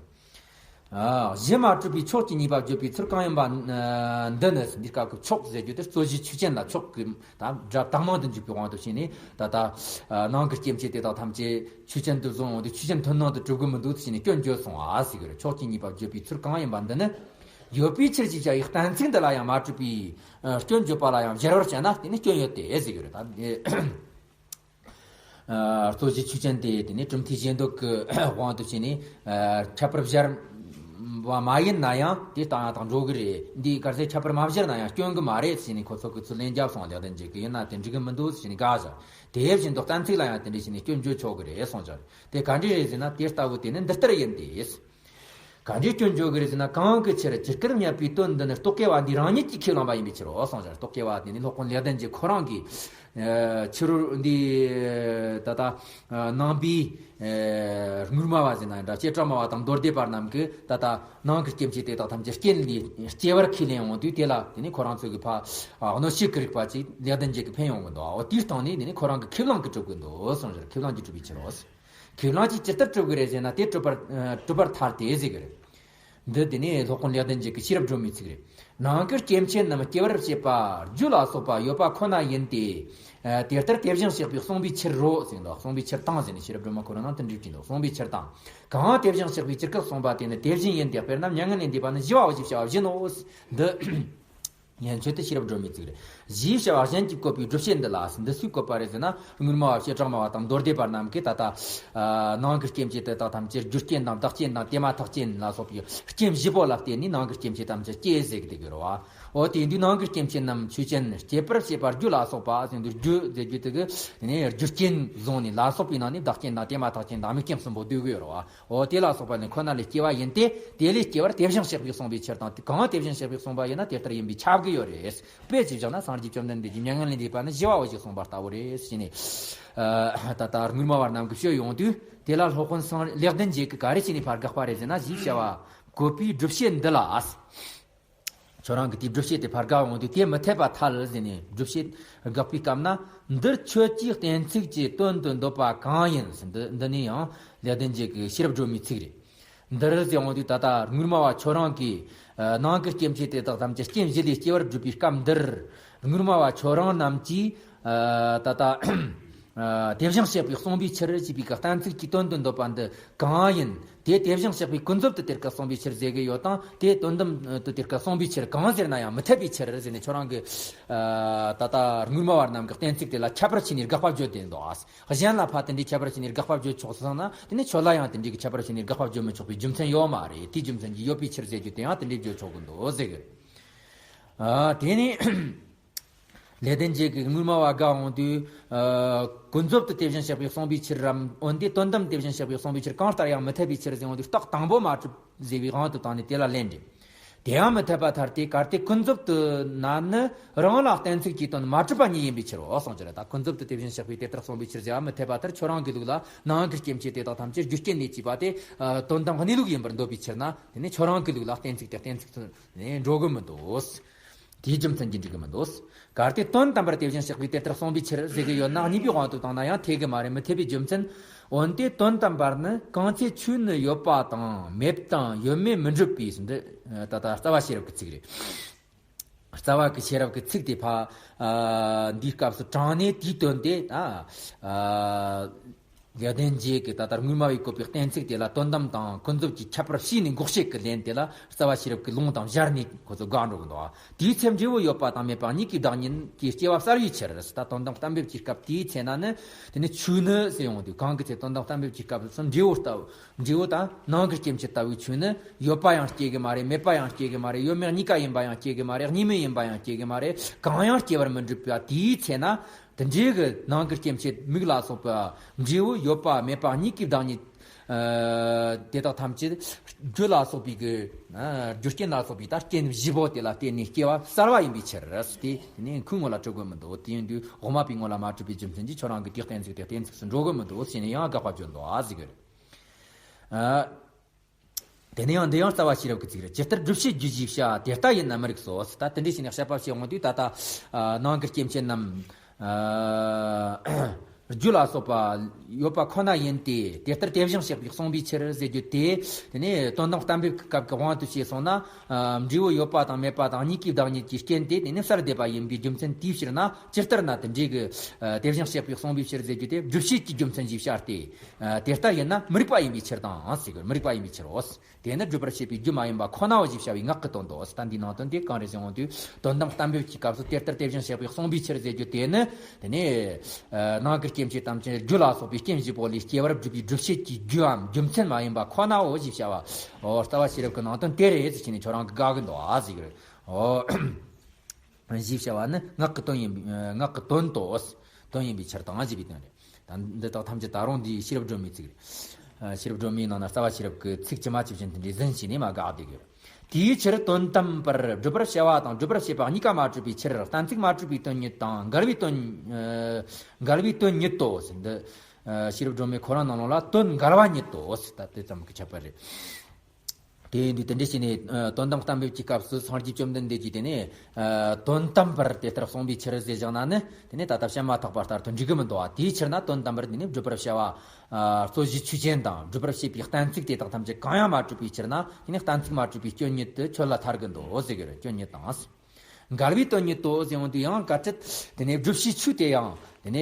ཨ། གཞི་མ་གྲུབ་པའི་ཕྱོགས་ཀྱི་ཉེས་པ་བརྗོད་པའི་ཚུལ་གང་ཡིན་པ། ཨ། འདི་ནི། འདི་སྐབས་ཀྱི་ཕྱོགས་ཟེར་རྒྱུ་དེ་རྩོད་གཞི་ཆོས་ཅན་ལ་ཕྱོགས་ཀྱི་ད་སྒྲ་བཏགས་མིང་དུ་འཇུག་པའི་དབང་དུ་བྱས་ནས། ད་ལྟ་ནང་གི་སྐྱེ་མཆེད་དེ་དག་ཐམས་ཅད་ཆོས་ཅན་དུ་བཟུང་འོང་དུས་ཆོས་ཅན་མཐུན་སྣང་དུ་གྲུབ་ཀྱི་མི་འདུག་ཟེར་ནས་སྐྱོན་བརྗོད་སོང་ཨ་ཟེར་གི་རེད། ཕྱོགས་ཀྱི་ཉེས་པ་བརྗོད་པའི་ཚུལ་གང་ཡིན་པ་འདི་ནི། ཡོད་པའི་ཕྱིར་ཞེས་བྱ་བའི་གཏན་ཚིགས་འདི་ལ་ཡང་མ་གྲུབ་པའི། ཨ། སྐྱོན་བརྗོད་པ་ལ་ཡང་སྦྱར་བར་བྱས་ན་དེ་ནི་སྐྱོན་ཡོད་དེ་ཟེར་གྱི་རེད། ད། ཨ། རྩོད་གཞི་ཆོས་ཅན་དེ་དེ་ནི་གྲུབ་མཐའི་གཞན་དོན་གྱི་དབང་དུ་བྱས་ནས། ཨ། ཁྱད་པར་སྦྱར་བ་མ་ཡིན་ན་ཡང་དེ་བཏང་ཡང་བཏང་འགྲོ་གི་རེད། འདི་གལ་སྲིད་ཁྱད་པར་མ་སྦྱར་ན་ཡང་སྐྱོན་གྱི་མ་རེད་ཟེར་ནས་ཁོ་ཚོ་གི་ཚུར་ལན་བརྒྱབ་སོང་། ལེགས་ལྡན་འབྱེད་ཀྱིས། ཡིན་ན་དེ་འགྲིག་གི་མི་འདུག་ཟེར་ནས་དགག་བཞག་དེ་བཞིན་དུ་གཏན་ཚིགས་ལ་ཡང་དེ་འདྲ་བྱས་ནས་སྐྱོན་བརྗོད་ཆོག་གི་རེད་གསུངས་བཞག་དེ་ག་འདྲ་རེད་ཟེར་ན། དེ་ལྟ་བུ་དེ་ནི་འདི་ལྟར་ཡིན་ཏེ། ག་འདྲའི་སྐྱོན་བརྗོད་ཀྱི་རེད་ཟེར་ན། གང་གི་ཕྱིར་ཇི་སྐད་བསྙད་པའི་དོན་འདི་ནི་རྟོག་གེ་བ་འདིས་རང་ཉིད་ཀྱིས་ཁས་བླངས་པ་ཡིན་པའི་ཕྱིར་རོ་གསུངས་ཤར། རྟོག་གེ་བ་དེ་ནི་སློབ་དཔོན་ལེགས་ལྡན་འབྱེད་ཁོ་རང་གིས། ཨ། ཕྱི་རོལ་འདི་ད་ལྟ་ནང་པའི། ཨ། དངོས་སྨྲ་བ་ཟེར་ན་འདྲ། བྱེ་བྲག་སྨྲ་བ་དང་མདོ་སྡེ་པ་རྣམས་ཀྱིས་ད་ལྟ་ནང་གི་སྐྱེ་མཆེད་དེ་དག་ཐམས་ཅད་རྐྱེན་ལས་སྐྱེ་བར་ཁས་ལེན་འོང་དུས། དེ་ལ་དེ་ནི་ཁོ་རང་ཚོ་གི་ཕ་གནོད་བྱེད་ཀྱི་རིགས་པ་ཅིག་ལེགས་ལྡན་འབྱེད་ཀྱིས་འཕེན་ཡོང་གི་འདུག་འོ་དེའི་སྟེང་ནས་དེ་ནི་ཁོ་རང་གི་ཁས་བླངས་ཀྱིས་གྲུབ་ཀྱི་འདུག་གསུངས་ཤར། ཁས་བླངས་ཀྱིས་གྲུབ་པའི་ཕྱིར་རོ། ཁས་བླངས་ཀྱིས་ཇི་ལྟར་གྲུབ་ཀྱི་རེད་ཟེར་ན། དེ་གྲུབ་པར་གྲུབ་པར་ཐལ་ཏེ་ཟེར་གྱི་རེད། འདི་དེ་ནས་སློབ་དཔོན་ལེགས་ལྡན་འབྱེད་ཀྱི་ཤེས་རབ་སྒྲོན་མའི་ཚིག་རེད། ནང་གི་སྐྱེ་མཆེད་རྣམས་སྐྱེ་བར་བྱེད་པ་རྒྱུ་ལ་སོགས་པ་ཡོད་པ་ཁོ་ན་ཡིན་ཏེ། ཨ། དེ་ལྟར་དེ་བཞིན་གཤེགས་པས་གསུངས་པའི་ཕྱིར་རོ་ཟེར་འདུག་གསུངས་པའི་ཕྱིར་དང་ཟེར་ནས་ཤེས་རབ་སྒྲོན་མ་ཁོ་རང་ནང་དུ་འགྲེལ་གྱིན་འདུག་གསུངས་པའི་ཕྱིར་དང་། གང་དེ་བཞིན་གཤེགས་པའི་སྤྱིར་སྐད་གསུངས་པ་དེ་ནི་དེ་བཞིན་ཡིན་ཏེ། དཔེར་ན་མྱ་ངན་ལས་འདས་པ་ནི་ཞི་བའོ་ཞེས་བྱ་བ་བཞིན་ནོ། འདི། ཉན་ཆོད་དུ་ཤེས་རབ་སྒྲོན་མེ་བཙུགས་རེད། ཞེས་བྱ་བ་གཞན་གྱིས་བཀོད་པའི་སྒྲུབ་བྱེད་འདི་ལ། འདི་སུས་བཀོད་པ་རེད་ཟེར་ན། སྔོན་མ་བ་བྱེ་བྲག་སྨྲ་བ་དང་མདོ་སྡེ་པ་རྣམས་ཀྱིས་ད་ལྟ་ནང་གི་སྐྱེ་མཆེད་དེ་དག་ཐམས་ཅད་རྒྱུ་རྐྱེན་དང་བདག་རྐྱེན་དང་དེ་མ་ཐག་རྐྱེན་ལ་སོགས་པའི་རྐྱེན་བཞི་པོ་ལ་བརྟེན་ནས་ནང་གི་སྐྱེ་མཆེད་ཐམས་ཅད་སྐྱེ་ཟེར་གི་བསྡད་ཡོད་རེད་བ། འོ་དེ་ཡིན་དུས་ནང་གི་སྐྱེ་མཆེད་རྣམས་ཆོས་ཅན། སྐྱེད་པར་བྱེད་པ་རྒྱུ་ལ་སོགས་པ་ཟེར་དུས། རྒྱུ་ཟེར་རྒྱུ་དེ་གི་ནི་རྒྱུ་རྐྱེན་བཟུང་ནས་ལ་སོགས་པའི་ནང་ནས་བདག་རྐྱེན་དང་དེ་མ་ཐག་རྐྱེན་དང་དམིགས་རྐྱེན་གསུམ་པོ་འདུས་གི་ཡོད་རེད་བ། འོ་དེ་ལ་སོགས་པ་ནི་ཁོ་ན་ལས་སྐྱེ་བ་ཡིན་ཏེ། དེ་ལས་སྐྱེ་བར་དེ་བཞིན་གཤེགས་པས་གསུངས་པའི་ཕྱིར་དང་། གང་དེ་བཞིན་གཤེགས་པས་གསུངས་པ་ཡིན་ན་དེ་ལྟར་ཡིན་པས་ཁྱབ་ཀྱི་ཡོད་རེད། དཔེ་ཅིག་བཞག་ན་སངས་རྒྱས་བཅོམ་ལྡན་འདས་ཀྱིས་མྱ་ངན་ལས་འདས་པ་ནི་བཞི་བའོ་ཞེས་གསུངས་པ་ལྟ་བུ་རེད་ཟེར་ནས། ད་ལྟ་སྔོན་མ་བ་རྣམས་ཀྱིས་བཤད་ཡོང་དུས། དེ་ལ་སློབ་དཔོན་སངས་ལེགས་ལྡན་འབྱེད་ཀྱིས་ག་རེ་བྱས་ནས་ཕར་དགག་པ་རེད་ཟེར་ན། ཞེས་བྱ་བ་བཀོད་པའི་སྒྲུབ་བྱེད་འདི་ལ། ཁྱོད་རང་གི་དེའི་སྒྲུབ་བྱེད་དེ་ཕར་དགག་འོང་དུས། དེ་མི་འཐད་པར་ཐལ་ཟེར་ནས་སྒྲུབ་བྱེད་དགག་པའི་སྐབས་ན། འདིར་ཁྱོད་ཀྱིས་གཏན་ཚིགས་ཀྱི་དོན་དུ་འདོད་པ་གང་ཡིན་ཟེར། འདི་འདི་ནི་ཡང་ལེགས་ལྡན་འབྱེད་ཀྱི་ཤེས་རབ་སྒྲོན་མེའི་ཚིག་རེད། འདིར་ཟེར་འོང་དུས་ད་ལྟ་སྔོན་མ་བ་ཁྱོད་རང་གིས་ནང་གི་སྐྱེ་མཆེད་དེ་དག་ཐམས་ཅད་རྐྱེན་བཞི་ལས་སྐྱེ་བར་སྒྲུབ་པའི་སྐབས་འདིར། སྔོན་མ་བ་ཁྱོད་རང་རྣམས་ཀྱིས་ད་ལྟ། ཨ། དེ་བཞིན་གཤེགས་པས་གསུངས་པའི་ཕྱིར་ཞེས་པའི་གཏན་ཚིགས་ཀྱི་དོན་དུ་འདོད་པ་འདི་གང་ཡིན། དེ་དེ་བཞིན་གཤེགས་པས་ཀུན་རྫོབ་ཏུ་དེ་སྐད་གསུངས་པའི་ཕྱིར་ཟེར་གྱི་ཡོད་དང་། དེ་དོན་དམ་དུ་དེ་སྐད་གསུངས་པའི་ཕྱིར། གང་ཟེར་ན་ཡང་མི་འཐད་པའི་ཕྱིར་ཟེར་ནས། ཁྱོད་རང་གི། ཨ། ད་ལྟ་སྔོན་མ་བ་རྣམས་ཀྱི་གཏན་ཚིགས་དེ་ལ་ཁྱད་པར་ཕྱེ་ནས་དགག་པ་བརྗོད་དེ་འདུག་ཨ། གཞན་ལ་ཕར་དེ་འདྲའི་ཁྱད་པར་ཕྱེ་ནས་དགག་པ་བརྗོད་ཆོག་སོང་ན། དེ་ནི་ཁྱོད་ལ་ཡང་དེ་འདྲའི་གི་ཁྱད་པར་ཕྱེ་ནས་དགག་པ་བརྗོད་མི་ཆོག་པའི་རྒྱུ་མཚན་ཡོད་མ་རེད། དེའི་རྒྱུ་མཚན་གྱིས་ཡོད་པའི་ཕྱིར་ཟེར་རྒྱུ་དེ་ཡང་དེ་འདྲའི་བརྗོད་ཆོག་གི་འདུག་ཟེར་གི། ཨ། དེ་ནི། ལེགས་ལྡན་འབྱེད་ཀྱི་སྔོན་མ་བ་དགག་འོང་དུས། ཨ། ཀུན་རྫོབ་ཏུ་དེ་བཞིན་གཤེགས་པས་གསུངས་པའི་ཕྱིར་རམ། འོན་ཏེ་དོན་དམ་དེ་བཞིན་གཤེགས་པས་གསུངས་པའི་ཕྱིར་གང་ལྟར་ཡང་མི་འཐད་པའི་ཕྱིར་ཟེར་འོང་དུས། རྟགས་དང་པོ་མ་གྲུབ་ཟེར་བའི་དབང་དུ་བཏང་ནས་དེ་ལ་ལན་འདེབས། དེ་ཡང་མི་འཐད་པར་ཐལ་ཏེ། གལ་ཏེ་ཀུན་རྫོབ་ཏུ་ན་ནི་རང་ལ་གཏན་ཚིགས་ཀྱི་དོན་མ་གྲུབ་པ་ཉིད་ཡིན་པའི་ཕྱིར་རོ་གསུངས་ཀྱི་རེད། ད་ཀུན་རྫོབ་ཏུ་དེ་བཞིན་གཤེགས་པས་དེ་ལྟར་གསུངས་པའི་ཕྱིར་ཟེར་བ་མི་འཐད་པར་ཐལ། ཁྱོད་རང་གི་ལུགས་ལ་ནང་གི་སྐྱེ་མཆེད་དེ་དག་ཐམས་ཅད་རྒྱུ་རྐྱེན་ལས་སྐྱེས་པ་དེ་དོན་དམ་གནས་ལུགས་ཡིན་པར་འདོད་པའི་ཕྱིར་ན། དེ་ནི་ཁྱོད་རང་གི་ལུགས་ལ་གཏན་ཚིགས་དེ་གཏན་ཚིགས་སུ་འགྲོ་གི་མི་འདུག་དེའི་རྒྱུ་མཚན་གྱིས་འགྲིག་གི་མི་འདུག་གལ་ཏེ་དོན་དམ་པར་དེ་བཞིན་གཤེགས་པས་དེ་ལྟར་གསུངས་པའི་ཕྱིར་ཟེར་གྱི་ཡོད་ན། གཉིས་པོའི་དབང་དུ་བཏང་ན་ཡང་འཐད་གི་མ་རེད། མི་འཐད་པའི་རྒྱུ་མཚན། འོན་ཏེ་དོན་དམ་པར་ནི་གང་ཚེ་ཆོས་ནི་ཡོད་པ་དང་མེད་དང་ཡོད་མེད་མི་འགྲུབ་པས་འདི། ད་ལྟ་རྩ་བ་ཤེས་རབ་ཀྱི་ཚིག་རེད། རྩ་བ་གི་ཤེས་རབ་ཀྱི་ཚིག་དེ་ཕ། ཨ། འདིའི་སྐབས་སུ་དྲངས་ནས་དེའི་དོན་དེ། ཨ། ཨ། ལེགས་ལྡན་འབྱེད་ཀྱི་ད་ལྟར་སྔོན་མ་བས་བཀོད་པའི་གཏན་ཚིགས་དེ་ལ་དོན་དམ་དང་ཀུན་རྫོབ་ཀྱི་ཁྱད་པར་ཕྱེ་ནས་འགོག་བྱེད་ཀྱི་ལན་དེ་ལ་རྩ་བ་ཤེས་རབ་ཀྱི་ལུང་དང་སྦྱར་ནས་ཁོ་ཚོ་དགག་འགྲོ་གི་འདུག་དེའི་ཚེ་འབྲས་བུ་ཡོད་པ་དང་མེད་པ་གཉིས་ཀྱི་བདག་ཉིད་ཀྱི་སྐྱེ་བ་གསར་བའི་ཕྱིར། ད་དོན་དམ་གཏན་འབེབས་ཀྱི་སྐབས་དེའི་ཚེ་ན་ནི། དེ་ནི་ཆོས་ནི་ཟེར་ཡོང་དུས། གང་གི་ཚེ་དོན་དམ་གཏན་འབེབས་ཀྱི་སྐབས་སུ་འབྲས་བུ་ལྟ་བུ། འབྲས་བུ་དང་ནང་གི་སྐྱེ་མཆེད་ལྟ་བུའི་ཆོས་ནི་ཡོད་པ་ཡང་སྐྱེ་གི་མ་རེད། མེད་པ་ཡང་སྐྱེ་གི་མ་རེད། ཡོད་མེད་གཉིས་ཀ་ཡིན་པ་ཡང་སྐྱེ་གི་མ་རེད། གཉིས་མེད་ཡིན་པ་ཡང་སྐྱེ་གི་མ་རེད། གང་ཡང་སྐྱེ་བར་མི་འགྲུབ་པ་དེའི་ཚེ་ན། དེ་འདྲའི་གི་ནང་གི་སྐྱེ་མཆེད་མིག་ལ་སོགས་པ་འབྲས་བུ་ཡོད་པ་མེད་པ་གཉིས་ཀྱི་བདག་ཉིད། ཨ། དེ་དག་ཐམས་ཅད་རྒྱུ་ལ་སོགས་པའི་གི། ཨ། རྒྱུ་རྐྱེན་ལ་སོགས་པའི་ད་རྐྱེན་བཞི་པོ་དེ་ལ་བརྟེན་ནས་སྐྱེ་བ་གསར་བ་ཡིན་པའི་ཕྱིར་ཟེར་ཏེ། དེ་ནི་ཁོའི་ངོ་ལ་གྲུབ་ཀྱི་མི་འདུག་དེ་ཡིན་དུས་དབུ་མ་པའི་ངོ་ལ་མ་གྲུབ་པའི་རྒྱུ་མཚན་གྱིས་ཁྱོད་རང་གི་དེའི་གཏན་ཚིགས་དེ་གཏན་ཚིགས་སུ་འགྲོ་གི་མི་འདུག་ཟེར་ནས་ཡང་དགག་པ་བརྗོད་འདུག་ཨ་ཟེར་གི་རེད། ཨ། དེ་ནས་ཡང་འདི་ཡང་རྩ་བ་ཤེས་རབ་ཀྱི་ཚིག་རེད། ཇི་ལྟར་སྒྲུབ་བྱེད་རྒྱུ་ཞེས་བྱ་བ་དེ་ལྟ་ཡིན་ན་མི་རིགས་སོ། ད་དེ་འདྲ་བྱས་ནས་དཔྱད་པ་བྱེད་འོང་དུས། ད་ལྟ། ཨ། ནང་གི་སྐྱེ་མཆེད་རྣམས། ཨ། རྒྱུ་ལ་སོགས་པ་ཡོད་པ་ཁོ་ན་ཡིན་ཏེ། དེ་ལྟར་དེ་བཞིན་གཤེགས་པས་གསུངས་པའི་ཕྱིར་ཟེར་རྒྱུ་དེ། དེ་ནས་དོན་དམ་གཏན་འབེབས་ཀྱི་སྐབས་ཀྱི་དབང་དུ་བྱས་སོང་ན། ཨ། འབྲས་བུ་ཡོད་པ་དང་མེད་པ་དང་གཉིས་ཀའི་བདག་ཉིད་ཀྱི་རྐྱེན་དེ་དེ་ནི་གསར་འདེབས་པ་ཡིན་པའི་རྒྱུ་མཚན་དེའི་ཕྱིར་ན། ཇི་ལྟར་ན་དེ་འདྲའི་གི། ཨ། དེ་བཞིན་གཤེགས་པས་གསུངས་པའི་ཕྱིར་ཟེར་རྒྱུ་དེ་སྒྲུབ་བྱེད་ཀྱི་རྒྱུ་མཚན་གྱིས་བྱས་ཏེ། ཨ། དེ་ལྟར་ཡིན་ན་མི་རིགས་པ་ཡིན་པའི་ཕྱིར་དང་ཟེར་གི། མི་རིགས་པ་ཡིན་པའི་ཕྱིར་རོ། དེ་ནི་སྒྲུབ་པར་བྱེད་པའི་རྒྱུ་མ་ཡིན་པ་ཁོ་ནའོ་ཞེས་བྱ་བའི་ངག་གི་དོན་ཏོ། ད་འདིའི་ནང་དོན་དེ་གང་རེད་ཟེར་འོང་དུས། དོན་དམ་གཏན་འབེབས་ཀྱི་སྐབས་སུ་དེ་ལྟར་དེ་བཞིན་གཤེགས་པས་གསུངས་པའི་ཕྱིར་ཟེར་རྒྱུ་དེ་ནི། དེ་ནི། ཨ། ནང་གི་སྐྱེ་མཆེད་ཐམས་ཅད་རྒྱུ་ལ་སོགས་པའི་རྐྱེན་བཞི་པོ་ལས་སྐྱེ་བར་སྒྲུབ་པའི་སྒྲུབ་བྱེད་ཀྱི་རྒྱུའམ་རྒྱུ་མཚན་མ་ཡིན་པ་ཁོ་ནའོ་ཞེས་བྱ་བ། འོ། རྩ་བ་ཤེས་རབ་ཀྱི་ནང་དོན་དེ་རེད་ཟེར་བྱས་ནས་ཁྱོད་རང་གིས་དགག་གི་འདུག་ཨ་ཟེར་གི་རེད། འོ། ཞེས་བྱ་བ་ནི་ངག་གི་དོན་ཡིན་པའི། ངག་གི་དོན་ཏོ། དོན་ཡིན་པའི་ཕྱིར་དང་ཞེས་པའི་དོན་རེད། ད་འདི་དག་ཐམས་ཅད་ད་རུང་འདིའི་ཤེས་རབ་སྒྲོན་མེའི་ཚིག་རེད། ཨ། ཤེས་རབ་སྒྲོན་མེའི་ནང་ན་རྩ་བ་ཤེས་རབ་ཀྱི་ཚིག་ཇི་མ་ཇི་བཞིན་དེ་འདྲའི་ཟིན་བྱས་ནས་མ་དགག་བསྡད་ཡོད། དེའི་ཕྱིར་དོན་དམ་པར་སྒྲུབ་པར་བྱ་བ་དང་སྒྲུབ་པར་བྱེད་པ་གཉིས་ཀ་མ་གྲུབ་པའི་ཕྱིར། གཏན་ཚིགས་མ་གྲུབ་པའི་དོན་ཉིད་དང་འགལ་བའི་དོན། ཨ། འགལ་བའི་དོན་ཉིད་དོ་ཟེར། འདི། ཨ། ཤེས་རབ་སྒྲོན་མེ་ཁོ་རང་ནང་ལོགས་ལ་དོན་འགལ་བ་ཉིད་དོ་ཟེར། ད་དེ་ཙམ་གྱིས་ཁྱབ་པ་རེད། དེ་ཡིན་དུས་དེ་འདྲ་བྱས་ནས། ཨ། དོན་དམ་གཏན་འབེབས་ཀྱི་སྐབས་སུ་སངས་རྒྱས་བཅོམ་ལྡན་འདས་ཀྱིས་དེ་ནས། ཨ། དོན་དམ་པར་དེ་ལྟར་གསུངས་པའི་ཕྱིར་ཟེར་བཞག་ན་ནི། དེ་ནས་ད་ལྟ་བཤད་མ་ཐག་པ་ལྟར་དུ་འགྲིག་གི་མི་འདུག་བ། དེའི་ཕྱིར་ན་དོན་དམ་པར་དེ་ནས་སྒྲུབ་པར་བྱ་བ། ཨ། རྩོད་གཞི་ཆོས་ཅན་དང་སྒྲུབ་པར་བྱེད་པའི་གཏན་ཚིགས་དེ་དག་ཐམས་ཅད་གང་ཡང་མ་གྲུབ་པའི་ཕྱིར་ན། དེ་ནས་གཏན་ཚིགས་མ་གྲུབ་པའི་སྐྱོན་ཉིད་དུ་ཁྱོད་ལ་ཐལ་གི་འདུག་ཟེར་གི་རེད། སྐྱོན་ཉིད་དང་། འགལ་བའི་དོན་ཉིད་དོ་ཟེར་འོང་དུས་ཡང་། གལ་ཏེ་དེ་ནས་སྒྲུབ་བྱའི་ཆོས་དེ་ཡང་དེ་ནས།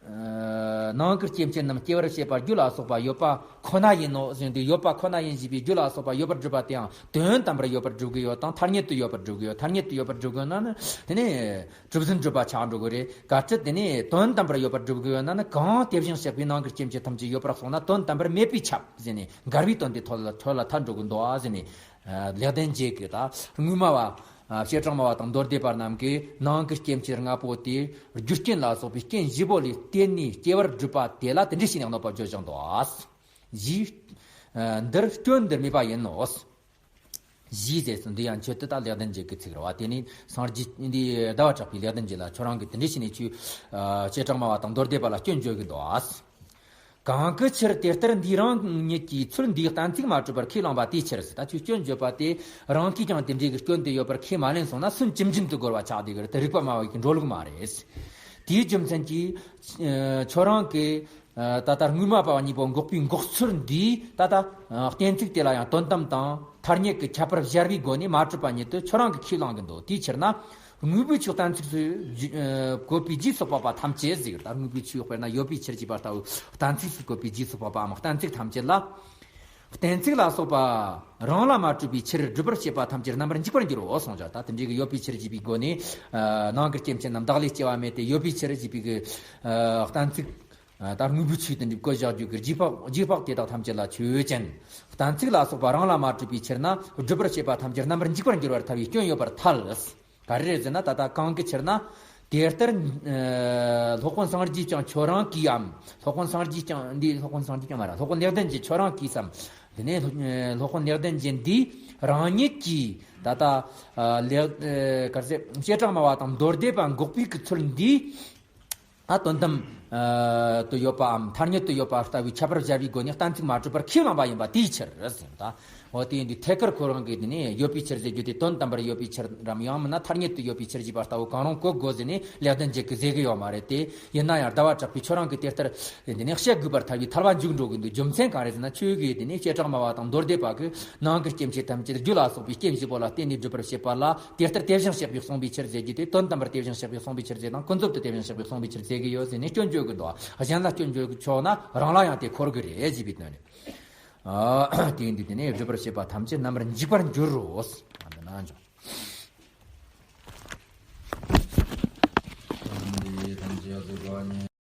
ཨ། ནང་གི་སྐྱེ་མཆེད་རྣམས་སྐྱེ་བར་བྱེད་པ་རྒྱུ་ལ་སོགས་པ་ཡོད་པ་ཁོ་ན་ཡིན་ནོ་ཟེར་དུས། ཡོད་པ་ཁོ་ན་ཡིན་ཞེས་པའི་རྒྱུ་ལ་སོགས་པ་ཡོད་པར་སྒྲུབ་པ་དེའང་དོན་དམ་པར་ཡོད་པར་སྒྲུབ་ཀྱི་ཡོད་དང་། ཐ་སྙད་དུ་ཡོད་པར་སྒྲུབ་ཀྱི་ཡོད། ཐ་སྙད་དུ་ཡོད་པར་སྒྲུབ་དགོས་ན་ནི་དེ་ནི་གྲུབ་ཟིན་སྒྲུབ་པ་ཆགས་འགྲོ་གི་རེད། གལ་སྲིད་དེ་ནི་དོན་དམ་པར་ཡོད་པར་སྒྲུབ་དགོས་ཡོད་ན་ནི། གང་དེ་བཞིན་གཤེགས་པའི་ནང་གི་སྐྱེ་མཆེད་ཐམས་ཅད་ཡོད་པར་གསུངས་ན་དོན་དམ་པར་མེད་པས་ཁྱབ་ཟེར་ནས། འགལ་བའི་དོན་དེ་ཐོག་ལ་ཐོག་ལ་ཐལ་འགྲོ་གི་འདུག་ཨ་ཟེར་ནས། ལེགས་ལྡན་འབྱེད་ཀྱི་ད་སྔོན་མ་བ། བྱེ་བྲག་སྨྲ་བ་དང་མདོ་སྡེ་པ་རྣམས་ཀྱིས་ནང་གི་སྐྱེ་མཆེད་ལྔ་པོ་དེ་རྒྱུ་རྐྱེན་ལ་སོགས་པའི་རྐྱེན་བཞི་པོ་ལས་བརྟེན་ནས་སྐྱེ་བར་སྒྲུབ་པ་དེ་ལ་དེ་འདྲ་བྱས་ནས་གནོད་པ་བརྗོད་བཞག་འདུག་ཨ། ཞེས། འདིར་སྐྱོན་འདིར་སྨྲས་པ་ཡིན་ནོ། ཞེས་ཟེར་སོང་། འདི་ཡང་མཆོད་བསྟོད་ད་ལེགས་ལྡན་འབྱེད་ཀྱི་ཚིག་རེད་བ། དེ་ནི་སངས་རྒྱས་འདི་ཟླ་བ་གྲགས་པའི་ལེགས་ལྡན་འབྱེད་ལ་ཁྱོད་རང་གིས་དེ་འདྲ་བྱས་ནས་ཆོས། བྱེ་བྲག་སྨྲ་བ་དང་མདོ་སྡེ་པ་ལ་སྐྱོན་བརྗོད་ཀྱི་འདུག་ཨ། གང་གི་ཕྱིར་དེ་ལྟར་འདིའི་རང་ཉིད་ཀྱི་ཚུལ་འདིའི་གཏན་ཚིགས་མ་གྲུབ་པར་ཁས་བླངས་པ་དེའི་ཕྱིར་ཟེར། ད་ཁྱོད་སྐྱོན་བརྗོད་པ་དེ་རང་གིས་ཀྱང་དེ་འདྲའི་གི་སྐྱོན་དེ་ཡོད་པར་ཁས་མ་ལེན་སོང་ན་སུན་ཇི་འཛིན་དུ་རྒོལ་བ་ཆགས་བསྡད་ཀྱི་རེད་དེ། རིགས་པ་སྨྲ་བ་ཡིས་འགྲོ་ལུགས་མ་རེད། དེའི་རྒྱུ་མཚན་གྱིས། ཁྱོད་རང་གིས་ད་ལྟ་དངོས་སྨྲ་བ་གཉིས་པོ་འགོག་པའི་འགོག་ཚུལ་འདིའི་ད་ལྟ་གཏན་ཚིགས་དེ་ལ་ཡང་དོན་དམ་དང་ཐ་སྙད་ཀྱི་ཁྱད་པར་སྦྱར་བའི་སྒོ་ནས་མ་གྲུབ་པ་ཉིད་དུ་ཁྱོད་རང་གིས་ཁས་བླངས་ཀྱི་འདུག་དེའི་ཕྱིར་ན། དངོས་པོའི་ཆོས་གཏན་ཚིགས་སུ་བཀོད་པའི་རྗེས་སུ་དཔག་པ་ཐམས་ཅད་ཟེར། ད་དངོས་པོའི་ཆོས་དཔེར་ན་ཡོད་པའི་ཕྱིར་ཅེས་པ་ལྟ་བུ་གཏན་ཚིགས་སུ་བཀོད་པའི་རྗེས་སུ་དཔག་པའམ་གཏན་ཚིགས་ཐམས་ཅད་ལ། གཏན་ཚིགས་ལ་སོགས་པ་རང་ལ་མ་གྲུབ་པའི་ཕྱིར་སྒྲུབ་པར་བྱེད་པ་ཐམས་ཅད་རྣམ་པར་འཇིག་པར་འགྱུར་རོ་གསུངས་ཀྱང་། ད་དེ་འདྲའི་གི་ཡོད་པའི་ཕྱིར་ཅེས་པའི་སྒོ་ནས། ནང་གི་སྐྱེ་མཆེད་རྣམས་བདག་ལས་སྐྱེ་བ་མེད་དེ། ཡོད་པའི་ཕྱིར་ཅེས་པའི་གི་གཏན་ཚིགས། ད་དངོས་པོའི་ཆོས་དེ་འདྲའི་བཀོད་བཞག་རྒྱུ་གི་རྗེས་དཔག་རྗེས་དཔག་དེ་དག་ཐམས་ཅད་ལ་ཆོས་ཅན། གཏན་ཚིགས་ལ་སོགས་པ་རང་ལ་མ་གྲུབ་པའི་ཕྱིར་ན་སྒྲུབ་པར་བྱེད་པ་ཐམས་ཅད་རྣམ་པར་འཇིག་པར་འགྱུར་བར་ཐལ་བའི་སྐྱོན་ཡོད་པར་ཐལ། ག་རེ་རེད་ཟེར་ན། ད་ལྟ་གང་གི་ཕྱིར་ན། དེ་ལྟར། སློབ་དཔོན་སངས་རྒྱས་ཀྱང་ཁྱོད་རང་གིས་འམ། སློབ་དཔོན་སངས་རྒྱས་ཀྱང་འདི་སློབ་དཔོན་སངས་རྒྱས་ཀྱང་མ་རེད། སློབ་དཔོན་ལེགས་ལྡན་གྱིས་ཁྱོད་རང་གིས་སམ། དེ་ནས་སློབ་དཔོན་ལེགས་ལྡན་གྱིས་འདི་རང་ཉིད་ཀྱིས་ད་ལྟ་ལེགས་ག་རེ་ཟེར། བྱེ་བྲག་སྨྲ་བ་དང་མདོ་སྡེ་པ་འགོག་པའི་གི་ཚུལ་འདི། ད་དོན་དམ་དུ་ཡོད་པའམ་ཐ་སྙད་དུ་ཡོད་པ་ལྟ་བུའི་ཁྱད་པར་སྦྱར་བའི་སྒོ་ནས་གཏན་ཚིགས་མ་གྲུབ་པར་ཁས་བླངས་པ་ཡིན་པ་དེའི་ཕྱིར་ཟེར་ད། འོ་དེ་ཡིན་དུས་ཐད་ཀར་ཁོ་རང་གིས་དེ་ནས་ཡོད་པའི་ཕྱིར་ཟེར་རྒྱུ་དེ་དོན་དམ་པར་ཡོད་པའི་ཕྱིར་རམ། ཡང་མིན་ན་ཐ་སྙད་དུ་ཡོད་པའི་ཕྱིར་ཅེས་པ་ལྟ་བུ་གང་རུང་བཀོད་དགོས་ཟེར་ནས་ལེགས་ལྡན་འབྱེད་ཀྱིས་ཟེར་གི་ཡོད་མ་རེད་དེ། ཡིན་ན་ཡང་ཟླ་བ་གྲགས་པས་ཁྱོད་རང་གིས་དེ་ལྟར་དེ་ནས་བཤད་དགོས་པར་ཐལ་བའི་ཐལ་བ་འཇུག་འགྲོ་གི་འདུག་རྒྱུ་མཚན་གང་རེད་ཟེར་ན། ཁྱོད་ཀྱིས་དེ་ནས་བྱེ་བྲག་སྨྲ་བ་དང་མདོ་སྡེ་པ་གིས་ནང་གི་སྐྱེ་མཆེད་ཐམས་ཅད་རྒྱུ་ལ་སོགས་པའི་རྐྱེན་བཞི་པོ་ལ་བརྟེན་ནས་སྒྲུབ་པར་བྱེད་པ་ལ། དེ་ལྟར་དེ་བཞིན་གཤེགས་པས་གསུངས་པའི་ཕྱིར་ཟེར་རྒྱུ་དེ་དོན་དམ་པར་དེ་བཞིན་གཤེགས་པས་གསུངས་པའི་ཕྱིར་ཟེར་དང་། ཀུན་རྫོབ་ཏུ་དེ་བཞིན་གཤེགས་པས་གསུངས་པའི་ཕྱིར་ཟེར་གི་ཡོད་ཟེར་ནས་སྐྱོན་བརྗོད་གི་འདུག་གཞན་ལ་སྐྱོན་བརྗོད་གི་ཆོག་ན་རང་ལ་ཡང་དེ་འཁོར་གི་རེད་ཅེས་པའི་དོན་རེད། ཨ། དེ་ཡིན་དུས་དེ་ནས་སྒྲུབ་པར་བྱེད་པ་ཐམས་ཅད་རྣམ་པར་འཇིག་པར་འགྱུར་རོ། ཨ་འདི་ན་འཇོག